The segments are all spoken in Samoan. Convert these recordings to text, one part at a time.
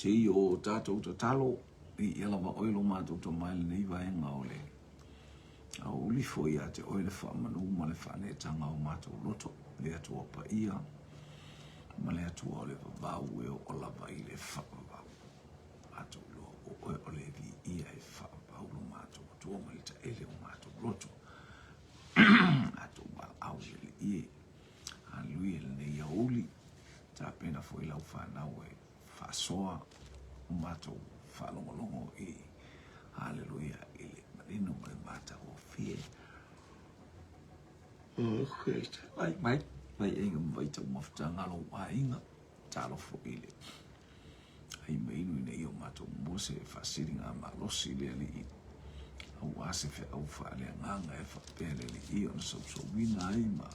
Se i o tātou tatalo, viia lava oe lo matou tama i lenei vaega o le aoauli foi ia te oe le faamanu ma le faaneetaga o matou loto, le Atua paia ma le Atua o le vavau e oo lava i le faavavau. Matou iloa o oe o le viia e faavavau lo matou Atua mai le taele o matou loto. Matou valaau i le Alii e. Haleluia i lenei aoauli. Tapena foi lau fanau e faasoa o matou faalogologo i haleluia i le manino ma le matagofie. Mai mai mai aiga ma vaitaumafataga lou aiga talofa i le ai ma inu ina ia o matou maua se faasiliga malosi i le Alii aua se feau faaleagaga e faapea le Alii ona sousouina ai ma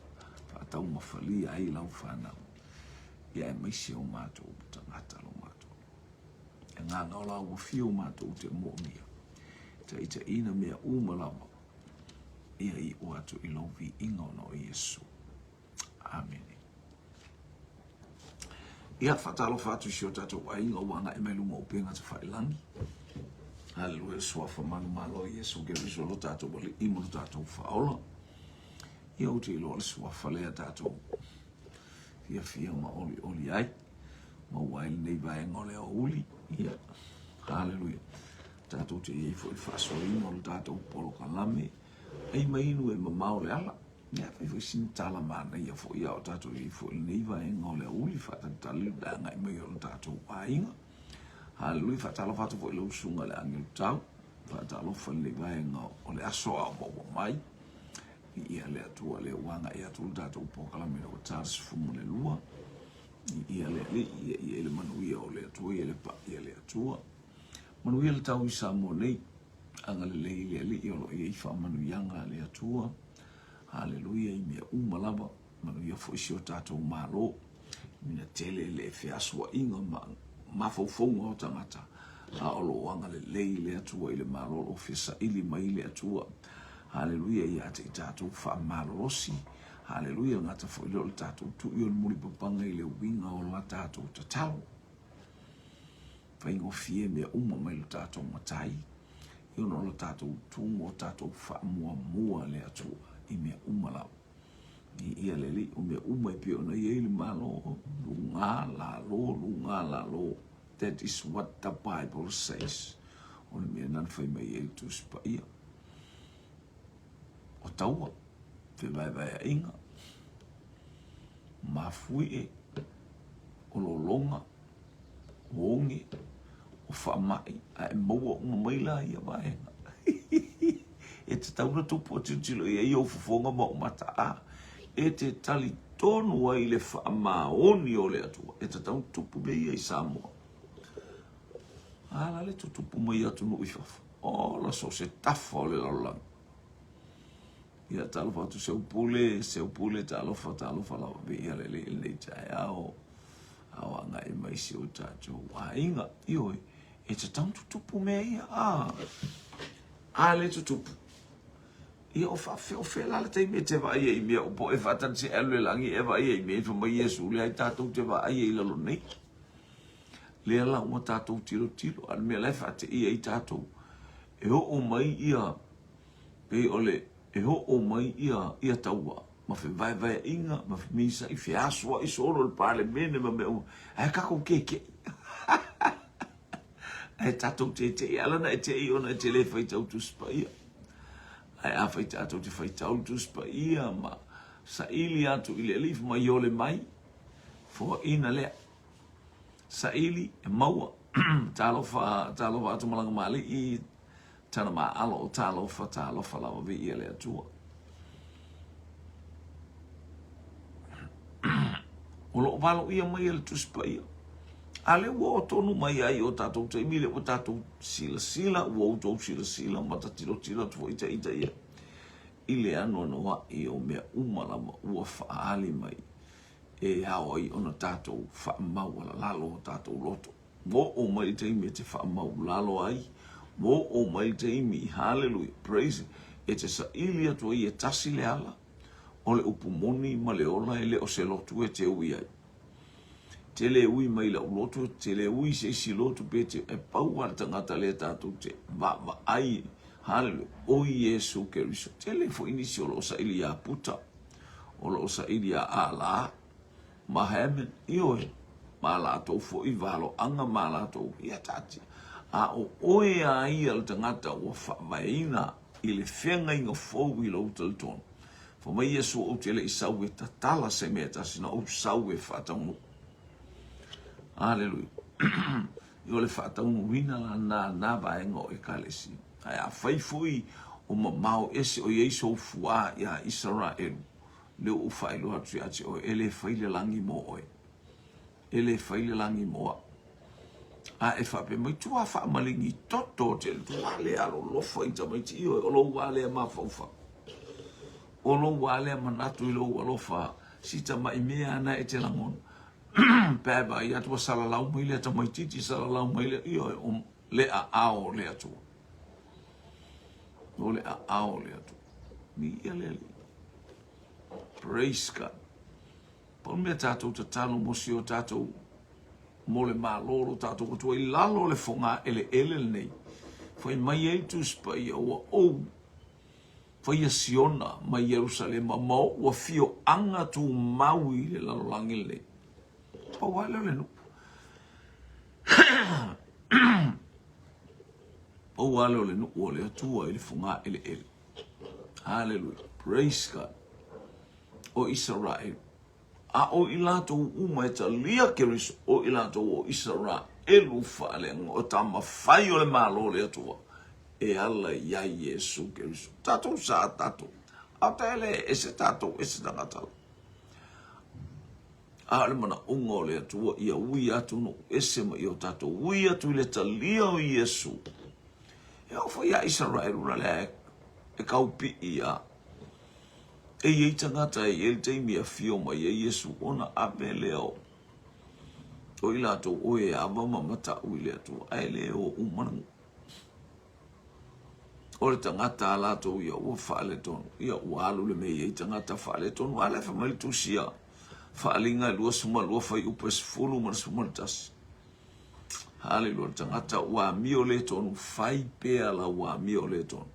faataumafalia ai lau fanau ia aemaise o matou tagata lo matou agaga o la ua fia o matou te moomia taitaiina mea uma lava ia iu atu i lou viiga ona o Iesu. Amene. Ia, faatalofa atu i si o tatou aiga ua agai mai luga o upega tafailagi. Haleluia, le suafa manumalo o Iesu Keriso lo tatou Alii ma lo tatou Faaola. Ia, ou te iloa le suafa lea tatou fiafia ma olioli ai. Maua ai lenei vaega o le aoauli. Ia, haleluia. Tatou te i ai foi i le faasoaina o le tatou polokalame. Ai ma inu e mamao le ala. Ia, fai foi sina tala manaia foi a o tatou i ai foi i lenei vaega o le aoauli, faatalitali le agai mai o le tatou aiga. Haleluia, faatalofa atu foi i lau susuga i le Agelu Tau. Faatalofa i lenei vaega o le aso a o maua mai. Viia le Atua lea ua agai atu le tatou polokalame ua ta le 12. Viia le Alii, ia i ai le manuia o le Atua, ia le pai a le Atua. Manuia le tau i Samoa nei. Agalelei le Alii o lo o i ai faamanuiaga a le Atua. Haleluia i mea uma lava. Manuia foi si o tatou Malo. Ina tele le feasua'iga ma mafaufauga o tagata, a o lo o agalelei le Atua i le Malo o lo o fia saili mai le Atua. Haleluia ia te i tatou faamalolosi. Haleluia, gata foi lea o le tatou tui o le mulipapaga i le uiga o la tatou tatalo. Faigofie mea uma mai lo tatou Matai, ona o lo tatou tumu o tatou faamuamua le Atua i mea uma lava. Viia le Alii, o mea uma e pei ona i ai le Malo, luga, lalo, luga, lalo. That is what the Bible says. O le mea na fai mai ai le Tusi Paia. O taua, fevaevaeaiga, mafuie, o lologa, o oge, o faamai, ae maua uma mai la ia vaega. E tatau ona tupu o tilotilo i ai ou fofoga ma ou mata a e te talitonu ai i le faamaoni o le Atua. E tatau ona tupu mea ia i Samoa. A la le tutupu mai atunuu i fafo. Ola so o se tafa o le lalolagi. Ia talofa atu seu pule, seu pule talofa, talofa lava viia le Alii i lenei taeao. A o agai mai si o tatou aiga. Ioe, e tatau ona tutupu mea ia. A, a le tutupu. Ia o faafefea o fea la le taimi e te vaai ai i mea o po e faatali se alu le lagi e vaai ai i mea i fai mai Iesu leai tatou te vaai ai i lalo nei. Lea la ua tatou tilotilo, a le mea la e faateia ai tatou, e oo mai ia pei o le e oo mai ia ia taua ma fevaevaeaiga ma femisa'i feasoa'i solo le Palemene ma mea uma, ae tatou tete'i. Ae tatou tete'i, ala ona e te'i ona e te le faitau Tusi Paia. Ae afai tatou te faitau le Tusi Paia ma saili atu i le Alii fai mai iole mai, foaina lea. Saili e maua. Talofa, talofa atu malaga maali'i, tana maalo, talofa, talofa lava viia le Atua. O lo o valoia mai e le Tusi Paia. A lea ua oo tonu mai ai o tatou taimi lea ua tatou silasila, ua outou silasila ma ta tilotilo atu foi ta ita ia i le anoanoa'i o mea uma lava ua faaali mai e ao ai ona tatou faamaualalalo o tatou loto. Ua oo mai le taimi e te faamaulalo ai, ua oo mai le taimi, hallelujah, praise, e te saili atu ai e tasi le ala, o le upu moni ma le ola e le o se lotu e te ui ai. Te le ui mai i la'u loto, te le ui i se isi loto pe te, e pau lava le tagata lea tatou te vaavaai, haleluia, o Iesu Keriso. Tele foi nisi o lo o saili iā Puta, o lo o saili iā Alā, ma Hammond, ioe, ma latou foi valoaga ma latou, ia taatia. A o oe a ia le tagata ua faavaeina i le feagaiga fou i lou talitonu. Fai mai Iesu, Ou te le i sau e tatala se mea e tasi, na ou sau e faataunuu. Aleluia. O le faataunuuina la na na vaega o Ekalesia. Ae afai foi o mamao ese o i ai sou fuā iā Isaraelu, lea ua ou faailoa atu ia te oe, e le fai le lagi mo oe. E le fai le lagi mo au. A e faapea mai, tua faamaligi toto te tua le alolofa i tamaiti, ioe, o lou wā lea mafaufau. O lou wā lea manatu i lou alofa, si tamai mea ana e te lagona. Pe a e vaai atu ua salalau mai lea tamaititi, salalau mai lea, ioe, o le aao o le Atua. O le aao o le Atua. Viia le Alii. Praise God. Pau le mea tatou tatalo mo si o tatou mo le Malo lo tatou Atua i lalo o le foga eleele lenei. Fai mai ai le Tusi Paia ua ou faia Siona ma Ierusalema ma ou afioaga tumau i le lalolagi lenei. Pau lava lea o le nuu. Pau lava lea o le nuu o le Atua i le foga eleele. Hallelujah. Praise God. O Isaraelu. A o i latou uma e talia Keriso, o i latou o Isaraelu faaleaga, o tama fai o le Malo o le Atua, e ala i ai Iesu Keriso. Tatou sa tatou. A o ta ele ese tatou, ese tagata la. A o le manaoga o le Atua ia ui atu nuu ese ma ia o tatou ui atu i le talia o Iesu. E oo foi ia Isaraelu la lea e kaupii ia. E i ai tagata e i ai le taimi e afio mai ai Iesu ona ave lea o o i latou o e ava ma mataʻu i le Atua, ae le o uma le nuu. O le tagata a latou ia ua faaletonu, ia ua alu le mea e i ai tagata faaletonu. A lea fai mai le tusi a Faaaliga e 22 fuaiupu e 10 ma le 11. Haleluia, le tagata ua amio le tonu, fai pea lau amio le tonu.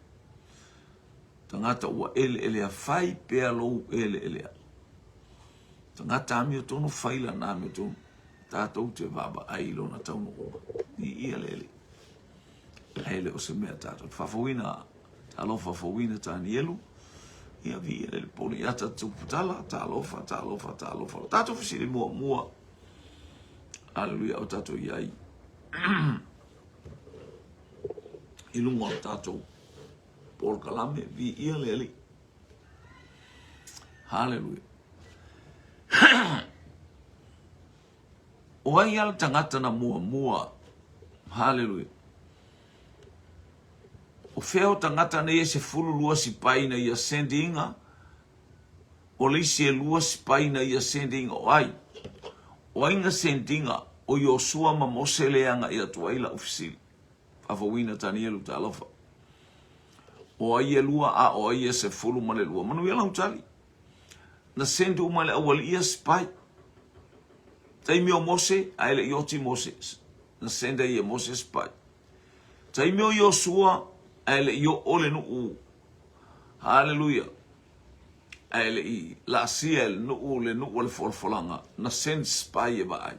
Tagata ua eleelea, fai pea lou eleelea. Tagata amiotonu, fai lana amiotonu. Tatou te vaavaai i lona taunuuga. Viia le Alii. Ae le o se mea tatou te faafouina. Talofa fouina Tanielu. Ia viia le Alii. Poli ata tuputala. Talofa, talofa, talofa. Tatou fesili muamua. Aleluia o tatou i ai. I luga o tatou polokalame, viia le Alii. Haleluia. O ai a le tagata na muamua? Haleluia. O fea o tagata nei e 12 sipai na ia sendinga? O le isi e lua sipai na ia sendinga o ai? O ai na sendinga? O Iosua ma Mose le agaʻi atu ai la'u fesili. Faafouina Tanielu talofa. O ai e lua a o ai e 12. Manuia lau tali. Na send uma e le aualii ia spy. Taimi o Mose, ae le i oti Mose. Na send ai e Mose spy. Taimi o Iosua, ae le i oo le nuu. Hallelujah. Ae le i laasia e le nuu le nuu o le folafolaga. Na send spy e vaai.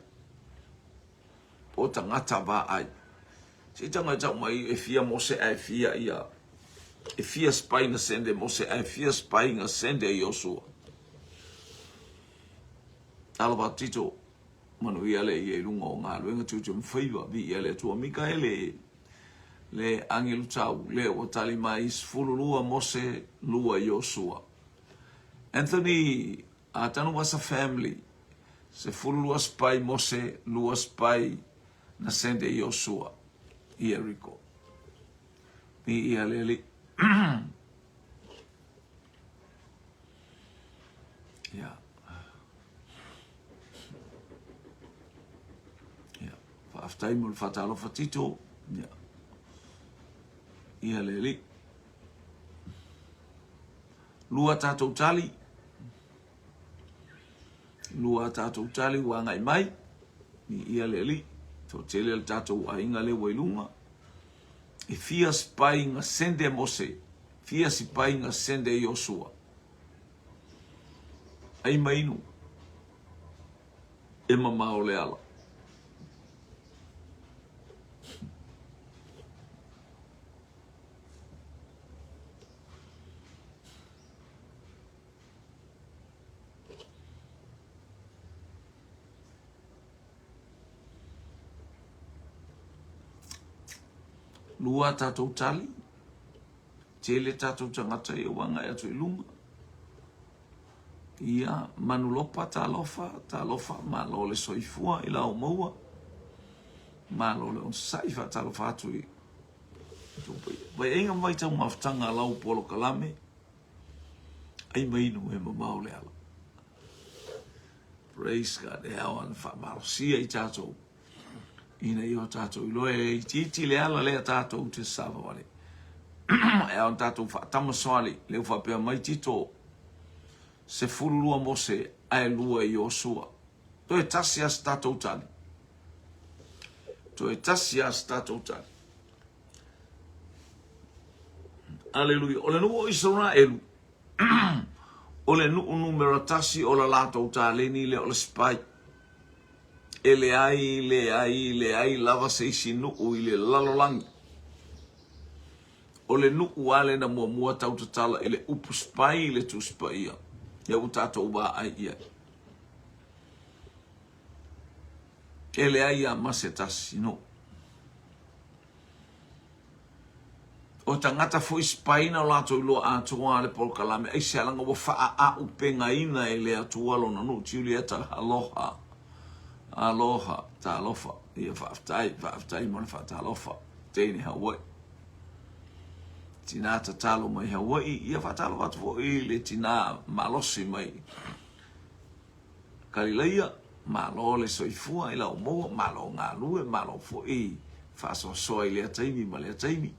O tagata vaai. Se i tago e tau mai e fia Mose ae fia ia e fia spy na send e Mose ae fia spy na send e Iosua. Talofa Tito, manuia le ia i luga o galuega tiute ma faiva, viia le Atua. Mikaele, le agelu tau, le ua tali mai, 12 Mose, lua Iosua. Anthony Tanuvasa family, 12 spy Mose, lua spy na send e Iosua i Ieriko. Viia le Alii. Ia. Ia. Faafetai mo le faatalofa Tito. Ia. Ia le Alii. Lua tatou tali. Lua tatou tali ua agai mai. Viia le Alii. Toatele le tatou aiga lea ua i luga. E fia sipai na sende Mose, fia sipai na sende Iosua. Ai ma inu, e mamao le ala. Lua a tatou tali, tele tatou tagata ia ua agai atu i luga. Ia, Manulopa, talofa, talofa, malo le soifua i la maua. Malo le onosai, faatalofa atu i Vaiaiga ma vaitau mafutaga a lau polokalame, ai ma inu e mamao le ala. Praise God. E ao ana faamalosia i tatou ina ia o tatou iloa e itiiti le ala lea tatou te savavali. E ao ona tatou faatamasoali lea ua faapea mai Tito 12 Mose ae lua Iosua. Toe tasi lava se tatou tali. Toe tasi lava se tatou tali. Aleluia. O le nuu o Isaraelu, o le nuu numera tasi o la latou taleni lea o le spy. E leai, leai, leai lava se isi nuu i le lalolagi. O le nuu lava lea na muamua tau tatala i le upu spy i le Tusi Paia, lea ua tatou vaai i ai. E leai lava ma se tasi nuu. O tagata foi spy na o latou iloa atoa le polokalame aisea laga ua faaaupegaina e le Atua lona nuu Julieta aloha aloha talofa ia faafetai faafetai mo le faatalofa teine Hawaii tinā tatalo mai Hawaii ia faatalofa atu foi le tinā malosi mai Kalilaia, malo le soifua i lau maua, malo galue, malo foi faasoasoa i lea taimi ma lea taimi.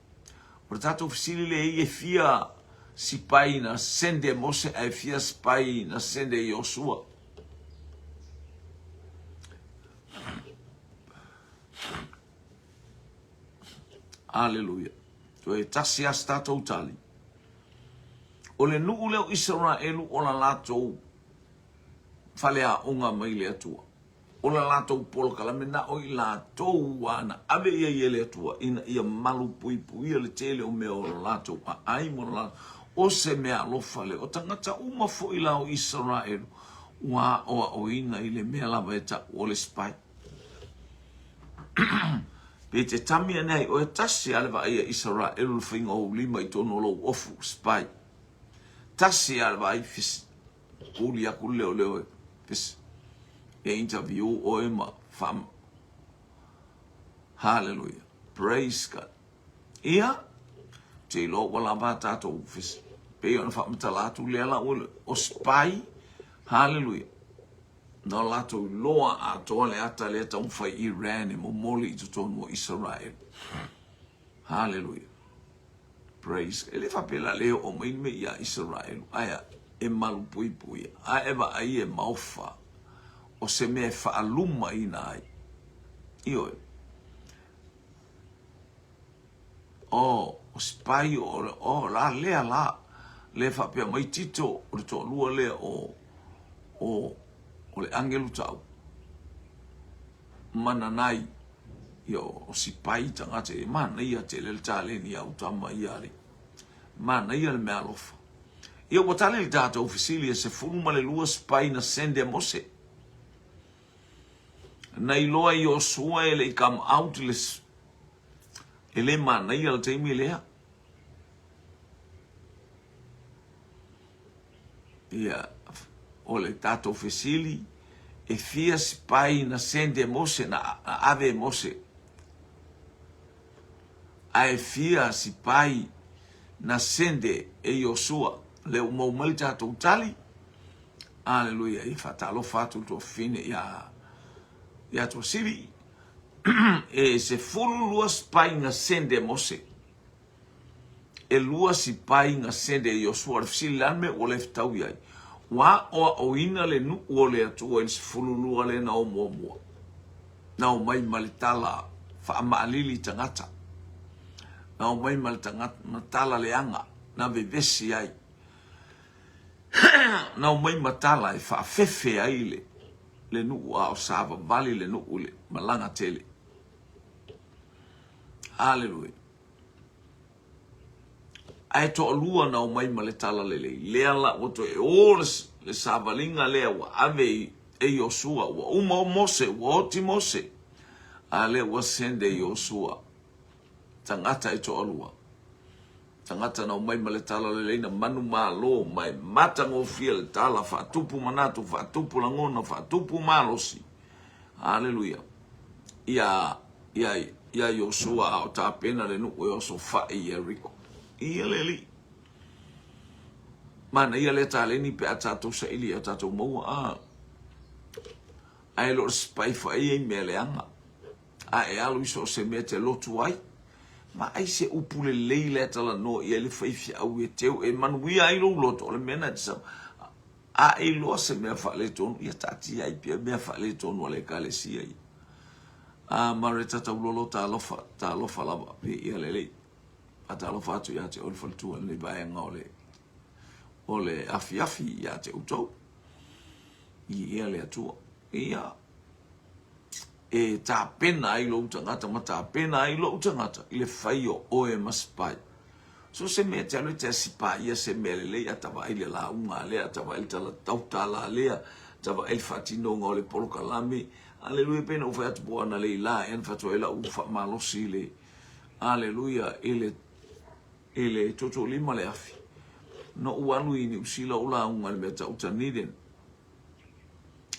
O le tatou fesili lea e fia sipai na sende Mose ae fia sipai na sende Iosua. Aleluia. Toe tasi a se tatou tali. O le nuu lea o Isaraelu o la latou faleaoga mai le Atua. O la latou polokalame na o i latou ua na ave i ai e le Atua ina ia malu puipuia le tele o mea o lo latou aai ma lo latou o se mea alofa lea. O tagata uma foi la o Isaraelu ua aoaoina i le mea lava e tau o le spy. Pe te tami ane ai oe tasi a le vaai a Isaraelu le faiga o ou lima i totonu o lou ofu, spy. Tasi a le vaai fis Uli aku le leoleo e fis e interview oe ma fam Hallelujah. Praise God. Ia, te iloa ua lava tatou fis pei ona faamatala atu lea la ua o spy. Hallelujah. Na latou iloa atoa le ata lea taumafai Iran e momoli i totonu o Israel. Hallelujah. Praise. E le faapea la le oo mai le mea ia Isaraelu, ae e malupuipuia, ae e vaai e maofa, o se mea e faalumaina ai. Ioe. O, o spy o, o la lea la, le faapea mai Tito, o le toalua lea o, o, o le agelu tau. Mananai, ia o sipai tagata ia, manaia tele le taleni ia utama ia alii. Manaia le mea alofa. Ia ua tali le tatou fesili e 12 sipai na sende Mose. Na iloa Iosua e le i come out le e le manaia le taimi lea. Ia, o le tatou fesili, e fia sipai na send e Mose, na ave e Mose? Ae fia sipai na send e Iosua? Lea ua maua mai le tatou tali. Aleluia, ia faatalofa atu le tuafafine ia ia Tuasivi. E 12 sipai na send e Mose. E lua sipai na sende e Iosua. O le fesili, le a le mea ua le fetaui ai? Ua aoaoina le nuu o le Atua i le 12 lea na o muamua. Na omai ma le tala faamaalili tagata. Na omai ma le tagata, ma tala leaga, na vevesi ai. Na omai ma tala e faafefe ai le, le nuu a o savavali le nuu i le malaga tele. Aleluia. Ae toalua na omai ma le tala lelei. Lea la ua toe o le, le savaliga lea ua ave i, e Iosua. Ua uma o Mose, ua oti Mose. A lea ua send e Iosua tagata e toalua. Tagata na omai ma le tala lelei na manumalo ma e matagofie le tala, faatupu manatu, faatupu lagona, faatupu malosi. Aleluia. Ia, ia, ia Iosua a o tapena le nuu e osofai i Ieriko. Ia le Alii. Manaia lea taleni pe a tatou saili ia tatou maua. A, ae le o le sipai fai ai mea leaga. A e alu i so o se mea e te lotu ai, ma ai se upu lelei lea talanoa i ai le faifeau e teu e manuia ai lou loto, o le mea na e te sau. A e iloa se mea faaletonu, ia taatia ai pea mea faaletonu a le Ekalesia ia. A Mareta Taulolo, talofa, talofa lava, viia le Alii. Faatalofa atu ia te oe le faletua i lenei vaega o le, o le afiafi ia te outou. Viia le Atua. Ia, e tapena ai lou tagata ma tapena ai lou tagata i le fai o oe ma sipai. So se mea te alu e te asipaia se mea lelei a ta vaai le lauga a lea, a ta vaai le tala tautala a lea, a ta vaai le faatinoga o le polokalame. Aleluia, pei ona ou fai atu po o analeila ea na fai atu ai lau faamalosi i le, aleluia, i le, i le tootoo le afi. Na ou alu i Niu Sila ou lauga i le mea tau Dunedin.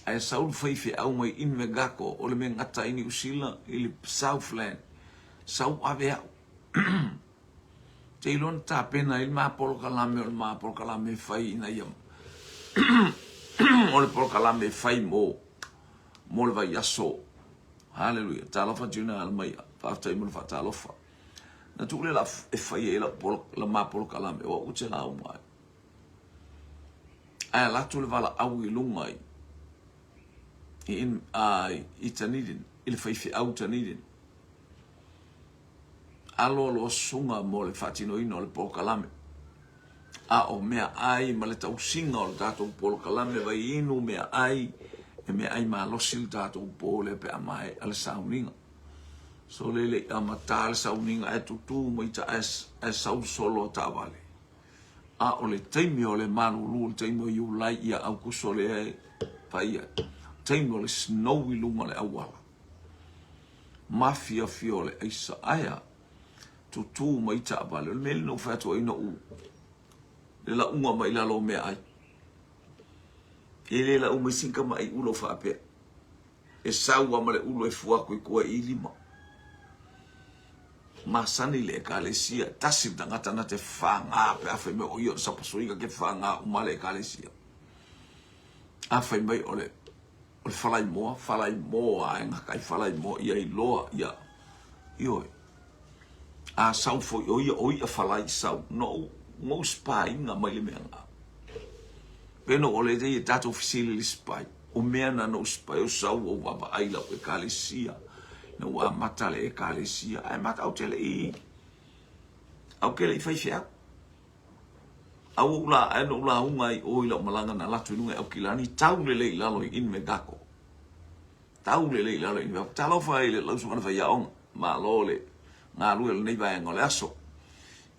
Ae sau le faifeau mai Invercargill, o le mea gata ai Niu Sila i le Southland. Sau ave au. Te iloa na tapena ai le ma polokalame o le ma polokalame e fai ina ia o le polokalame e fai mo mo le vaiaso. Haleluia. Talofa Juna Alamaia. Faafetai mo le faatalofa. Na tuu le la e fai ai lau polo, la ma polokalame o au te lauga ai. Ae ala atu le valaau i luga i i, i Dunedin, i le faifeau Dunedin. Aloaloa susuga mo le faatinoina o le polokalame. A o meaai ma le tausiga o le tatou polokalame vaiinu meaai, e meaai malosi le tatou po lea pe a maea le sauniga. So le le i amata le sauniga ae tutū mai ta ae sau le solo a taavale. A o le taimi o le malulu o le taimi o Iulai ia Aukuso lea e fai ai. Taimi o le snow i luga o le auala. Mafiafia o le aisa. Ae a? Tutū mai taavale. O le mea lea na ou fai atu ai na ou le lauga mai lalo o meaai. E le lau mai sina tamai ulo faapea. E sau lava ma le ulu e fua atu i tua i lima. Masani le ekalesia, tasi le tagata na te whāngā pe a whai mai o ia o le sapasuiga ke whāngā uma le ekalesia. A whai mai o le o le whalaimoa, whalaimoa e ngā kai whalaimoa ia i loa ia. Ioe. A sau foi o ia o ia whalai sau no ngou spainga mai le mea ngā. Pena o le te ia tātou fisili le spai. O mea na no spai o sau o vaavaai lau ekalesia. Na ua amata le ekalesia. Ae mata au te le i au ke le i faifeau. Au ou la ae no lauga ai o i lau malaga na latu i lunga i Aukilani tau lelei i lalo i Invercargill. Tau lelei i lalo i Invercargill. Talofa i le lau susuga le faiaoga. Malo le galue o lenei vaega o le aso.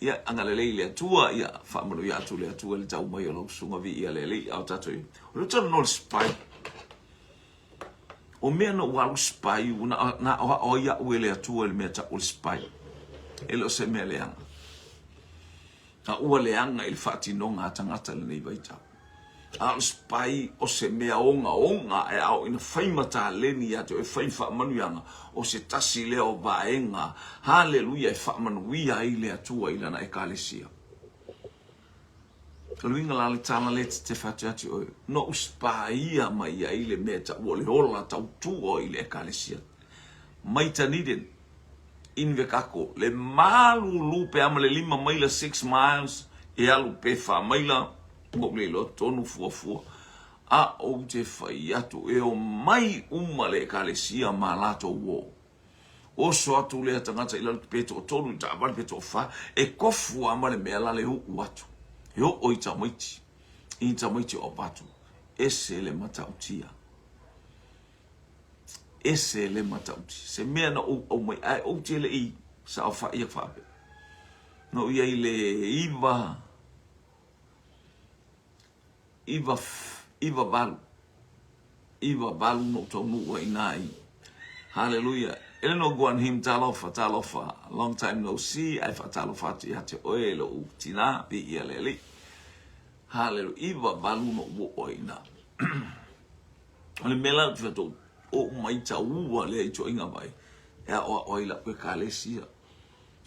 Ia, agalelei i le Atua, ia, faamanuia atu le Atua i le tau mai o lau susuga viia le Alii, a o tatou i. O le talanoa le spy. O mea na ou alu spy, na, na aoao ai au e le Atua i le mea tau o le spy. E le o se mea leaga. A ua leaga i le faatinoga a tagata i lenei vaitau. A o le spy o se mea ogaoga e ao ina fai ma taleni ia te oe, fai ma faamanuiaga, o se tasi lea o vaega, haleluia, e faamanuia ai le Atua i Lana Ekalesia. O le uiga la le tala lea e tetefa atu ia te oe, na ou spaia mai ai le mea e taua o le ola tautua i le Ekalesia. Mai Dunedin, Invercargill, le malulu pe a ma le 5 maila, 6 miles, e alu pe 4 maila, ua ou le iloa tonu fuafua. A ou te fai atu, e omai uma le Ekalesia ma latou uo. Oso atu lea tagata i lalo pe toatolu i taavale pe toafa, e kofu lava ma le mea la le uu atu. E oo i tamaiti, i tamaiti o avatu. Ese le matautia. Ese le matautia. Se mea na ou aumai, ae ou te le i saofai a faapea. Na ou i ai le iva, 9, 98, 98 na ou taunuu ai i ina i Haleluia. Eleanor Guanhim, talofa, talofa, long time no see, ae faatalofa atu ia te oe lou tinā, viia le Alii. Haleluia, 98 na ou oo ai i ina. O le mea la ou te fai atu, ou maitaua lea i tuaiga vai, e aoao ai lau ekalesia.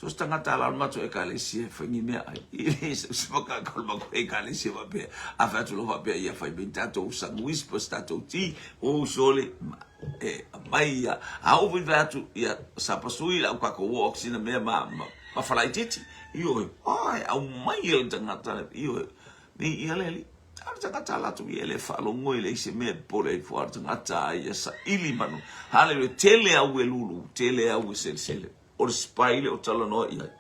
So se tagata ala o le matou ekalesia e fai ni meaai. E le se se makaka o le matou ekalesia faapea. A fai atu loa faapea ia fai mai ni tatou sandwich po o se tatou tea, o sole e aumai ia. A oo foi fai atu ia sapasui lau tatou oo atu sina mea ma ma ma falaitiiti. Ioe, oi aumai e le tagata ioe. Viia le Alii. A o le tagata latou ia e le faalogo e leai se mea e popole ai fua o le tagata ia saili manu. Haleluia, tele au e lulu, tele au e selesele. O le spy le o talanoa i ai.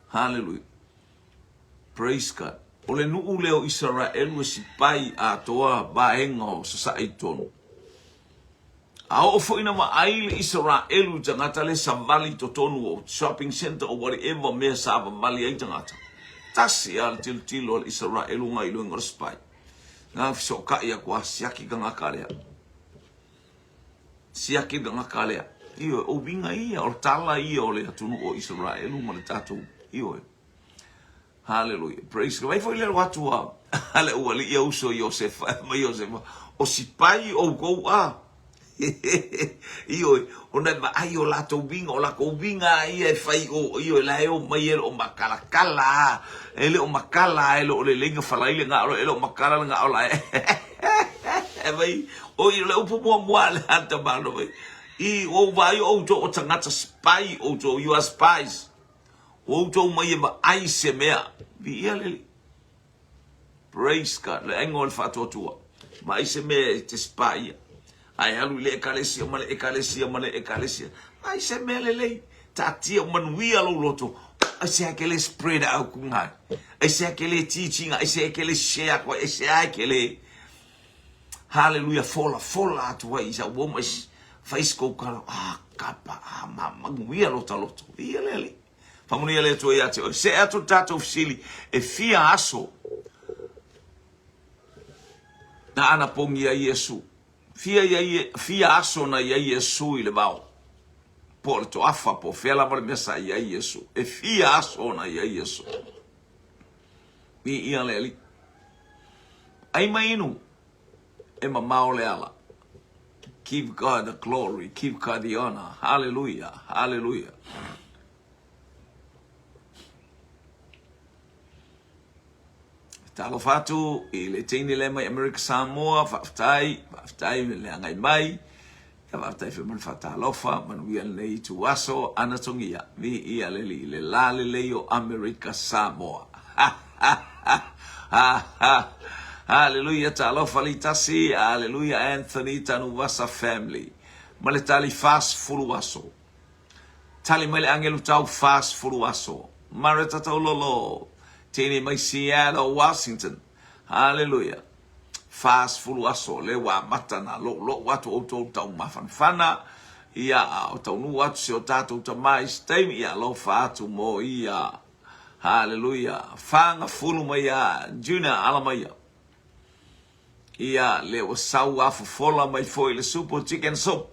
Haleluia. Praise God. O le nuu lea o Isaraelu e sipai atoa vaega o sasae i totonu. A oo foi na vaai le Isaraelu i tagata le savali i totonu o shopping center o whatever mea sa vavali ai tagata. Tasi a le tilotilo a le Isaraelu ngai luga o le spy. Na fesootai atu a siaki tagata lea. Siaki le tagata lea. Ioe, o uiga ia, o tala ia o le atunuu o Isaraelu ma le tatou, ioe. Haleluia. Praise God. Vai foi le atu a a le ualii a uso Iosefa, mai Iosefa, o sipai oukou a. Ioe, ona e vaai o latou uiga, o lakou uiga ia e fai o, ioe, la e omai e le o makalakala a, e le o makala a, e le o lelei na falai le gao, e le o makala le gao la e. E vai, o i le upu muamua a le ata malo vai. I o vaai outou o tagata spy outou, you are spies. Ua outou mai e vaai se mea. Viia le Alii. Praise God. Le aiga o le faatuatua. Vaai se mea e te spy ia. Ae alu i le ekalesia ma le ekalesia ma le ekalesia. Vaai se mea lelei. Taatia manuia lou loto. Aisea ke le spread out ku ngai. Aisea ke le teaching, aisea ke le share aku ai, aisea ke le Hallelujah, fola, fola atu ai i sa ua mai fai se kou kala, ah, kapa, ah, ma, manuia lo ta loto. Ia le Alii. Faamanuia le Atua ia te oe. See atu le tatou fesili, e fia aso na anapogi ai Iesu? Fia, ia, fia aso na i ai Iesu i le vao? Po o le toafa, po o fea lava le mea sa i ai Iesu. E fia aso na i ai Iesu? Viia le Alii. Ai ma inu, e mamao le ala. Give God the glory, give God the honor. Hallelujah, hallelujah. Talofa atu i le teine lea mai Amerika Samoa, faafetai, faafetai le agai mai. Ia faafetai foi mo le faatalofa, manuia lenei ituaso, anatongia, viia le Alii, le la lelei o Amerika Samoa. Ha ha ha ha ha. Haleluia, talofa litasi, haleluia Anthony Tanuvasa family. Ma le tali 40 aso. Tali mai le agelu tau 40 aso. Mareta Taulolo, teine mai Seattle, Washington. Haleluia. 40 aso lea ua amata na loulou atu outou taumafanafana, ia, a o taunuu atu si o tatou tama i se taimi, ia alofa atu mo ia. Haleluia. Fagafulu mai ia Junior Alamaia. Ia, lea ua sau afofola mai foi le supo chicken soup.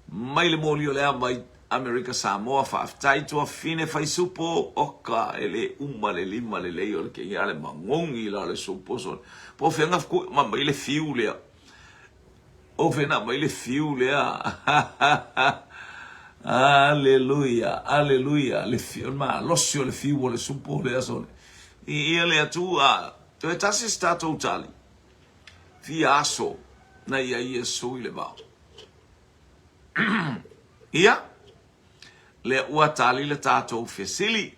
Mai le moli o le ava i Amerika Samoa, faafetai tuafine fai supo, oka e le uma le lima lelei o le keia le magogi la le supo so. Po fea nga ku ma mai le fiu lea. O fea na mai le fiu lea. Aleluia, aleluia, le fiu, ma losi o le fiu o le supo lea so. I ia le Atua, toe tasi se tatou tali. Fia aso na i ai Iesu i le vao. Ia, lea ua tali le tatou fesili,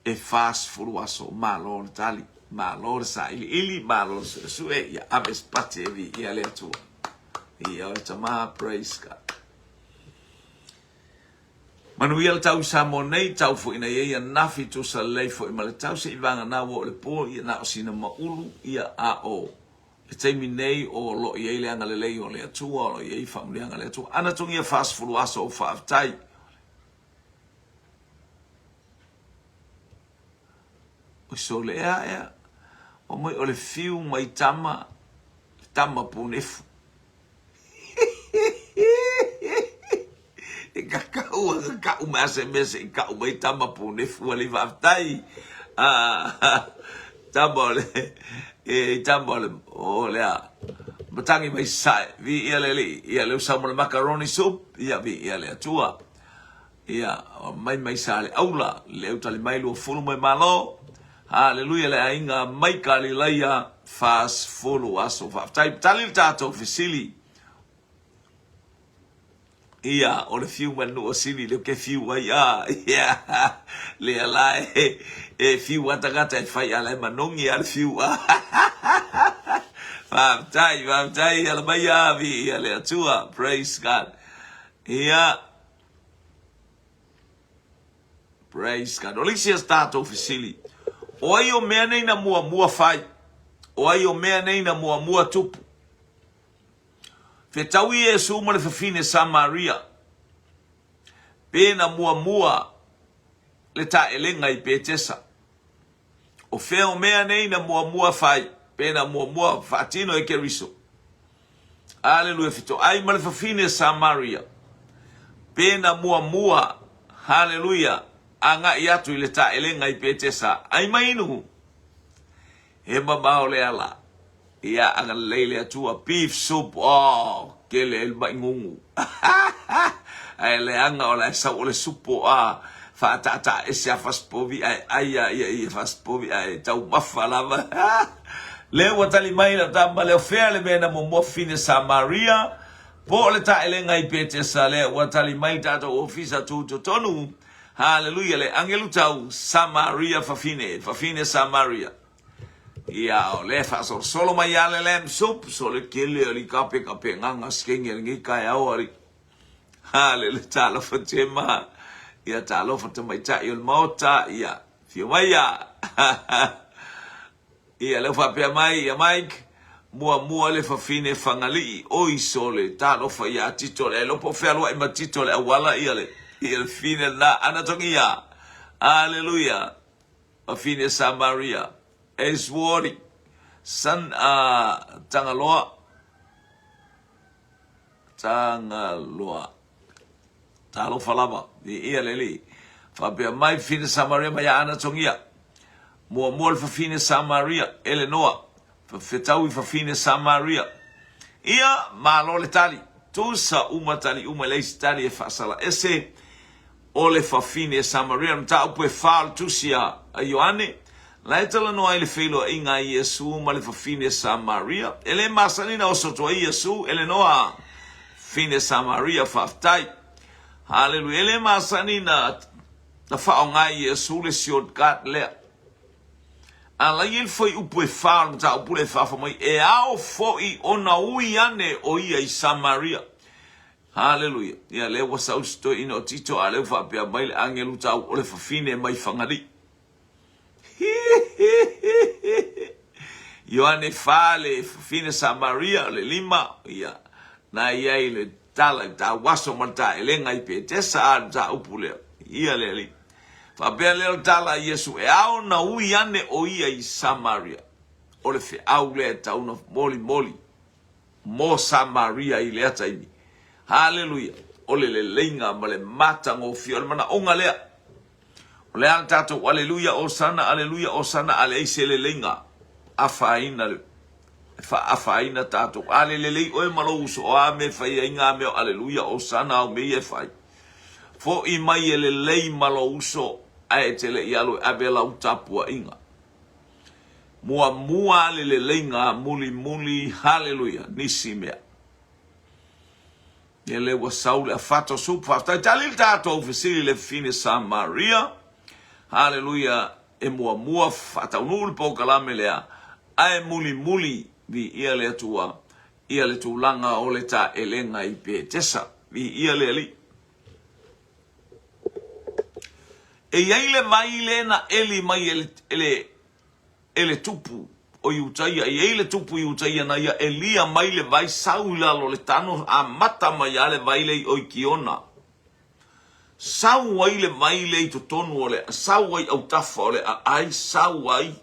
e 40 aso, malo le tali. Malo le sailiili, malo le suesue, ia ave se pati e viia le Atua. Ia oe tama, praise God. Manuia le tau i Samoa nei, tau foi na iai anafi tusa lelei foi ma le tau se i vagana ua o le po ia na o sina maulu ia a o le taimi nei o lo iai le agalelei o le Atua o lo iai faamanuiaga a le Atua. Ana togia 40 aso o faafetai. O sole ea ea, o mai o le fiu mai tama, le tama punefu. E kakau a kakau mai ase mea se i kau mai tama punefu ali faafetai. Ah, tama o le, e tama o le, o le a, matangi mai sae, vi ia le li, ia le usau mo le macaroni soup, ia vi ia le atua. Ia, mai mai sa le aula, le utali mai 20 mai malo. Haleluia le aiga mai Kalilaia 40 aso. Faafetai tali le tatou fesili. Ia, o le fiu mai le nuu o Sini lea ke fiu ai a. Ia, lea la e, e fiu a tagata e fai a la e manogi a le fiu a. Faafetai, faafetai, ala mai a vi ia le Atua. Praise God. Ia, Praise God. O le isi a tatou fesili, o ai o mea nei na muamua fai? O ai o mea nei na muamua tupu? Fetaui Iesu ma le fafine Samaria, pe na muamua le taelega i Petesa. O fea o mea nei na muamua fai, pe na muamua faatino e Keriso. Aleluia, fetoai ma le fafine Samaria, pe na muamua, haleluia, agai atu i le taelega i Petesa, ai mai inu. He mamao le ala. Ia, agalelei le Atua. Beef soup, oh, kele ai le mai ngungu. Ae leaga o la e sau o le supo a faataataa ese a fasipovi ae ai a ia ia fasipovi ae taumafa lava. Lea ua tali mai lau tama lea o fea le mea na muamua fine Samaria po o le taelega i Petesa lea ua tali mai le tatou ofisa tutotonu. Haleluia le agelu tau Samaria fafine, fafine Samaria. Ia, o le faasolosolo mai a le lamb soup, so le kele ali kape kape nganga skenge ali ngi kai au ali. Ha le le talofa tema. Ia talofa tamaitai o le maota, ia fio mai ia. Ia leu faapea mai ia Mike, muamua le fafine Fagalii, oi sole, talofa ia Tito le ailoa po o fealuai ma Tito le auala ia le ia le fine lena ana togia. Aleluia. Fafine Samaria, Eswori, San a Tagaloa, Tagaloa. Talofa lava, viia le Alii. Faapea mai fafine Samaria mai a Anatogia. Muamua le fafine Samaria, Elenoa, fetaui fafine Samaria. Ia, malo le tali. Tusa uma tali uma, e leai se tali e faasala ese. O le fafine Samaria, le mataupu e fa o le tusi a Ioane, la e talanoa ai le feiloaiga a Iesu ma le fafine Samaria. E le masani na oso atu ai Iesu, Elenoa, fafine Samaria, faafetai. Haleluia. E le masani na na faaaoga e Iesu le shortcut lea. A la i ai le fuaiupu e fa o le mataupu lea e faafa mai, e ao foi ona ui ane o ia i Samaria. Haleluia. Ia lea ua sau si toeaina o Tito a lea ua faapea mai le agelu tau o le fafine mai Fagalii. Ioane 4 le fafine Samaria o le lima, ia, na i ai le tala i tauaso ma le taelega i Petesa a le mataupu lea. Ia le Alii. Faapea lea o le tala a Iesu, e ao na ui ane o ia i Samaria. O le feau lea e tau na molimoli mo Samaria i lea taimi. Haleluia! O le leleiga ma le matagofie o le manaoga lea. O le a le tatou aleluia osana, aleluia osana, a leai se leleiga, afaina le e faaafaina tatou. A le lelei oe ma lou uso, o a mea e fai ai ngā mea o aleluia osana au mea ia e fai. Fo'i mai e lelei ma lou uso, ae e te le i alu e ave lau tapuaiga. Muamua le leleiga mulimuli, haleluia, nisi mea. Ia lea ua sau le afato supu, faafetai tali le tatou fesili le fafine Samaria. Haleluia. E muamua faataunuu le polokalame lea, ae mulimuli viia le Atua ia le tulaga o le taelega i Petesa. Viia le Alii. E i ai le vai lea na eli mai e le, e le, e le tupu o Iutaia. E i ai le tupu Iutaia na ia elia mai le vai sau i lalo o le tano, amata mai lava le vai lea i Oikiona. Sau ai le vai lea i totonu o le, sau ai autafa o le aai, sau ai,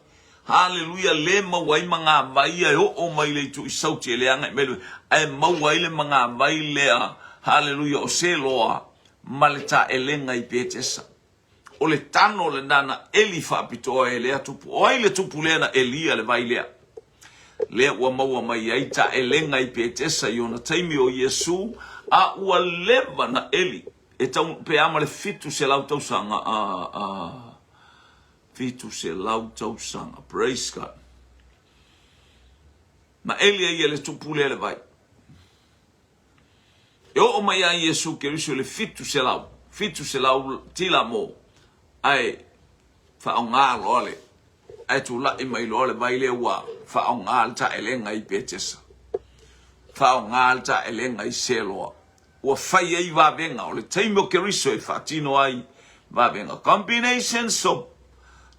haleluia, le maua ai magavai ia e oo mai le itu i Sauti e leaga i mai le, ae maua ai le magavai lea, haleluia, o Seloa ma le taelega i Petesa. O le tano lena na eli faapitoa e lea tupu. O ai le tupu lea na elia le vai lea? Lea ua maua mai ai taelega i Petesa i ona taimi o Iesu, a ua leva na eli, e tau pe a ma le 700 tausaga, a, a, 700 tausaga. Praise God. Na eli ai e le tupu lea le vai. E oo mai ia Iesu Keriso i le 700, 700 tila mo, ae faaaoga loa le, ae tulai mai loa le vai lea ua faaaoga le taelega i Petesa, faaaoga le taelega i Seloa. Ua fai ai vavega, o le taimi o Keriso e faatino ai vavega. Combination soap,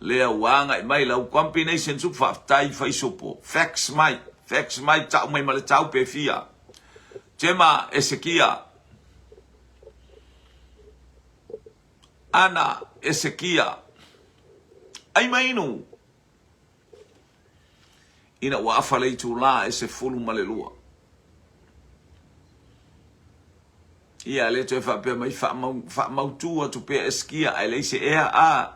lea ua agai mai lau combination soup, faafetai fai supo, fax mai, fax mai, tau mai ma le tau pe fia. Tema Esekia, Ana Esekia, ai mai inu, ina ua afa le itulā e 12. Ia, le toe faapea mai, faamau, faamautū atu pea Esekia, ae leai se ea, a.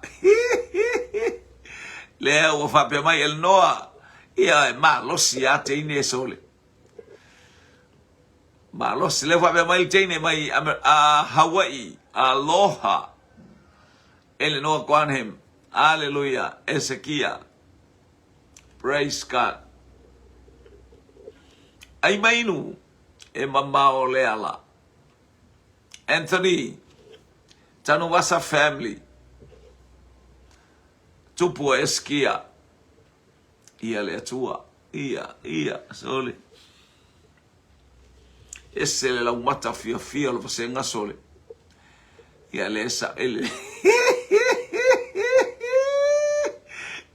Lea ua faapea mai Elenoa, ia, e malosi a teine e sole. Malosi. Lea faapea mai le teine mai a Hawaii. Aloha. Eleanor Guanham. Aleluia. Esekia. Praise God. Ai mainu e mamao le ala. Anthony. Tanuvasa family. Tupu o Eskia. Ia le Atua. Ia, ia, sole. Ese le laumata fiafia o le vasega sole. Ia le sa ele.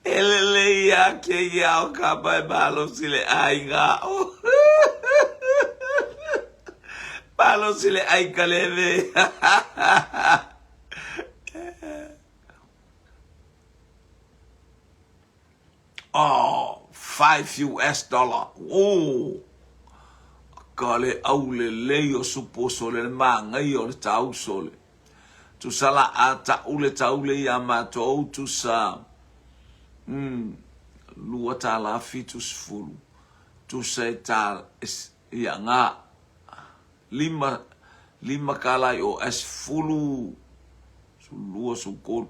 Ele le ia ke ia o ka mai malo si le aiga. Malo si le ai ka leve. Oh, 5 US dollar. Oh, ka le aulelei o supo sole le māngaia o le tau sole. Tusa la a ta'u le tau le iā mātou tusa $2.70. Tusa e tā, ia ngā, lima, lima kālā i o S10, 12, 13.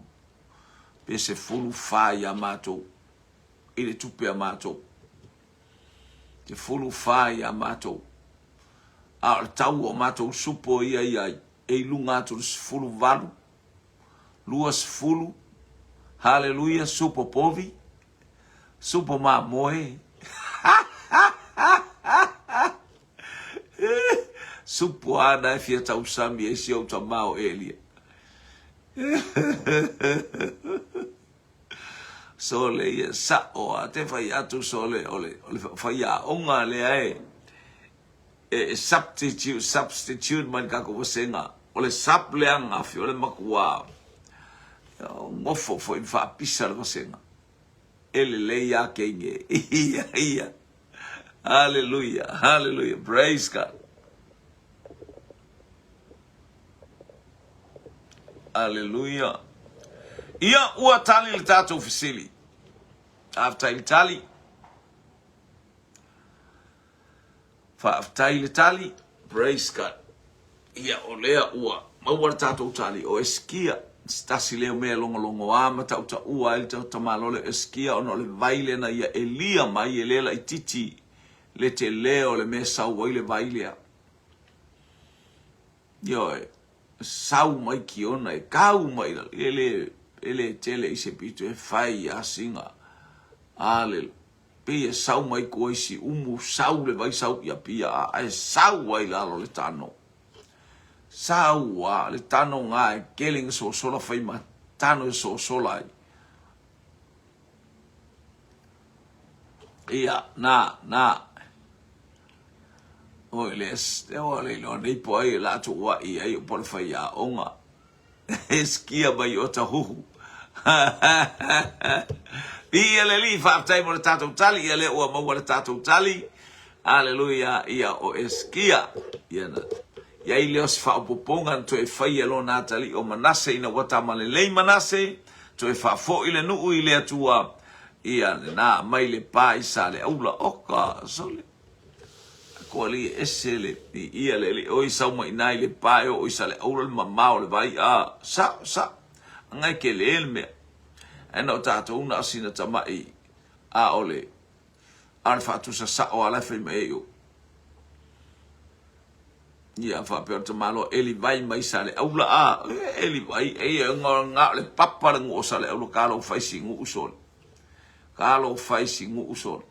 Pe 14 iā mātou i le tupe a mātou. 14 iā mātou. A o le tau o mātou supo ia i ai, e i lunga atu le 18, 20, haleluia, supo povi, supo mamoe. Supo ana e fia tausami e si ou tamā o Elia. Sole ia sa'o a te fai atu sole o le o le faiaoga lea e e substitute substitute mai le tatou vasega o le sub lea gafi o le makuā gofo foi ma faapisa le vasega e lelei a keige ia ia hallelujah hallelujah praise God Aleluia. Ia, ua tali le tatou fesili. Faafetai le tali. Faafetai le tali. Praise God. Ia, o lea ua maua le tatou tali o Esikia. Se tasi lea o mea e logologoa ma tautaua ai le tamaloa lea o Esikia ona o le vai lea na ia elia mai e le laitiiti le tele o le mea e sau ai le vai lea. Ioe, sau mai Kiona e kau mai lalo, e le, E le tele i se pito e fai asiga. Hallelujah. Pei e sau mai tua i Siumu, sau le vai sau i Apia, a e sau ai lalo le tano. Sau a le tano ngā e kele nga sosola fai ma tano e sosola ai. Ia, na, na. Oi le, o le iloa nei po ai e la atu ua i ai o po le fai aoga. E skia mai o tahuhu. Viia le Alii, faafetai mo le tatou tali, ia lea ua maua le tatou tali. Aleluia, ia o e skia. Ia na. Ia i lea o se faaopoopoga na toe faia e lona atalii o Manase ina ua tama lelei Manase, toe faafoi le nuu i le Atua, ia lena mai le pa i Saleaula. Oka, sole. Ko alii e ese le viia le alii oi sau mai ina i le pa e oo i Saleaula le mamao o le vai a sao sao anga e kele le mea ae na o tatou na o sina tamai a o le a o le faatusa sao a la e fai mai ai o ia faapea o le tamaloa eli vai mai Saleaula a eli vai e ia nga o le papa le nuu o Saleaula ka lou fai si nuu sole ka lou fai si nuu sole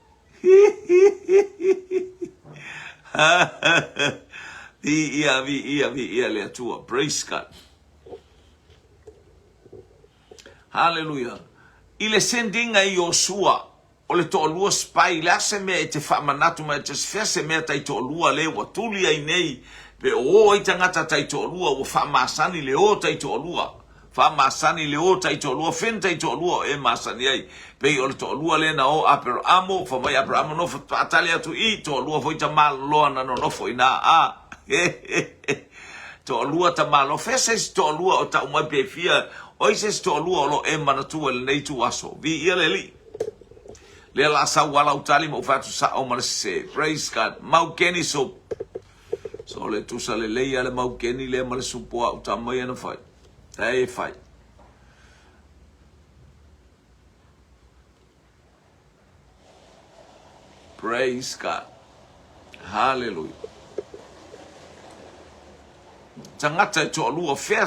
Viia, viia, viia le Atua. Praise God. Hallelujah. I le sendinga i Iosua, o le toalua spy, le a se mea e te faamanatu mai, te fea se mea tai toalua le ua tuli ai nei, pe o ai tagata tai toalua, ua faamasani le o tai toalua. Faamasani le o taitoalua, fea taitoalua o e masani ai? Pei o le toalua lea na o Aperaamo, fai mai Aperaamo nofo faatali atu i, toalua foi tamāloloa na nonofo i ina, a, toalua tamāloloa, fea se isi toalua o tau mai pe fia, o ai se isi toalua o lo o e manatua i lenei ituaso? Viia le Alii. Lea la sau ala utali ma ou fai atu sao ma le sese. Praise God. Maukeni soup. So le tusa lelei a le maukeni lea ma le supo a uta mai ana fai. E e fai. Praise God. Hallelujah. Tagata e toalua fea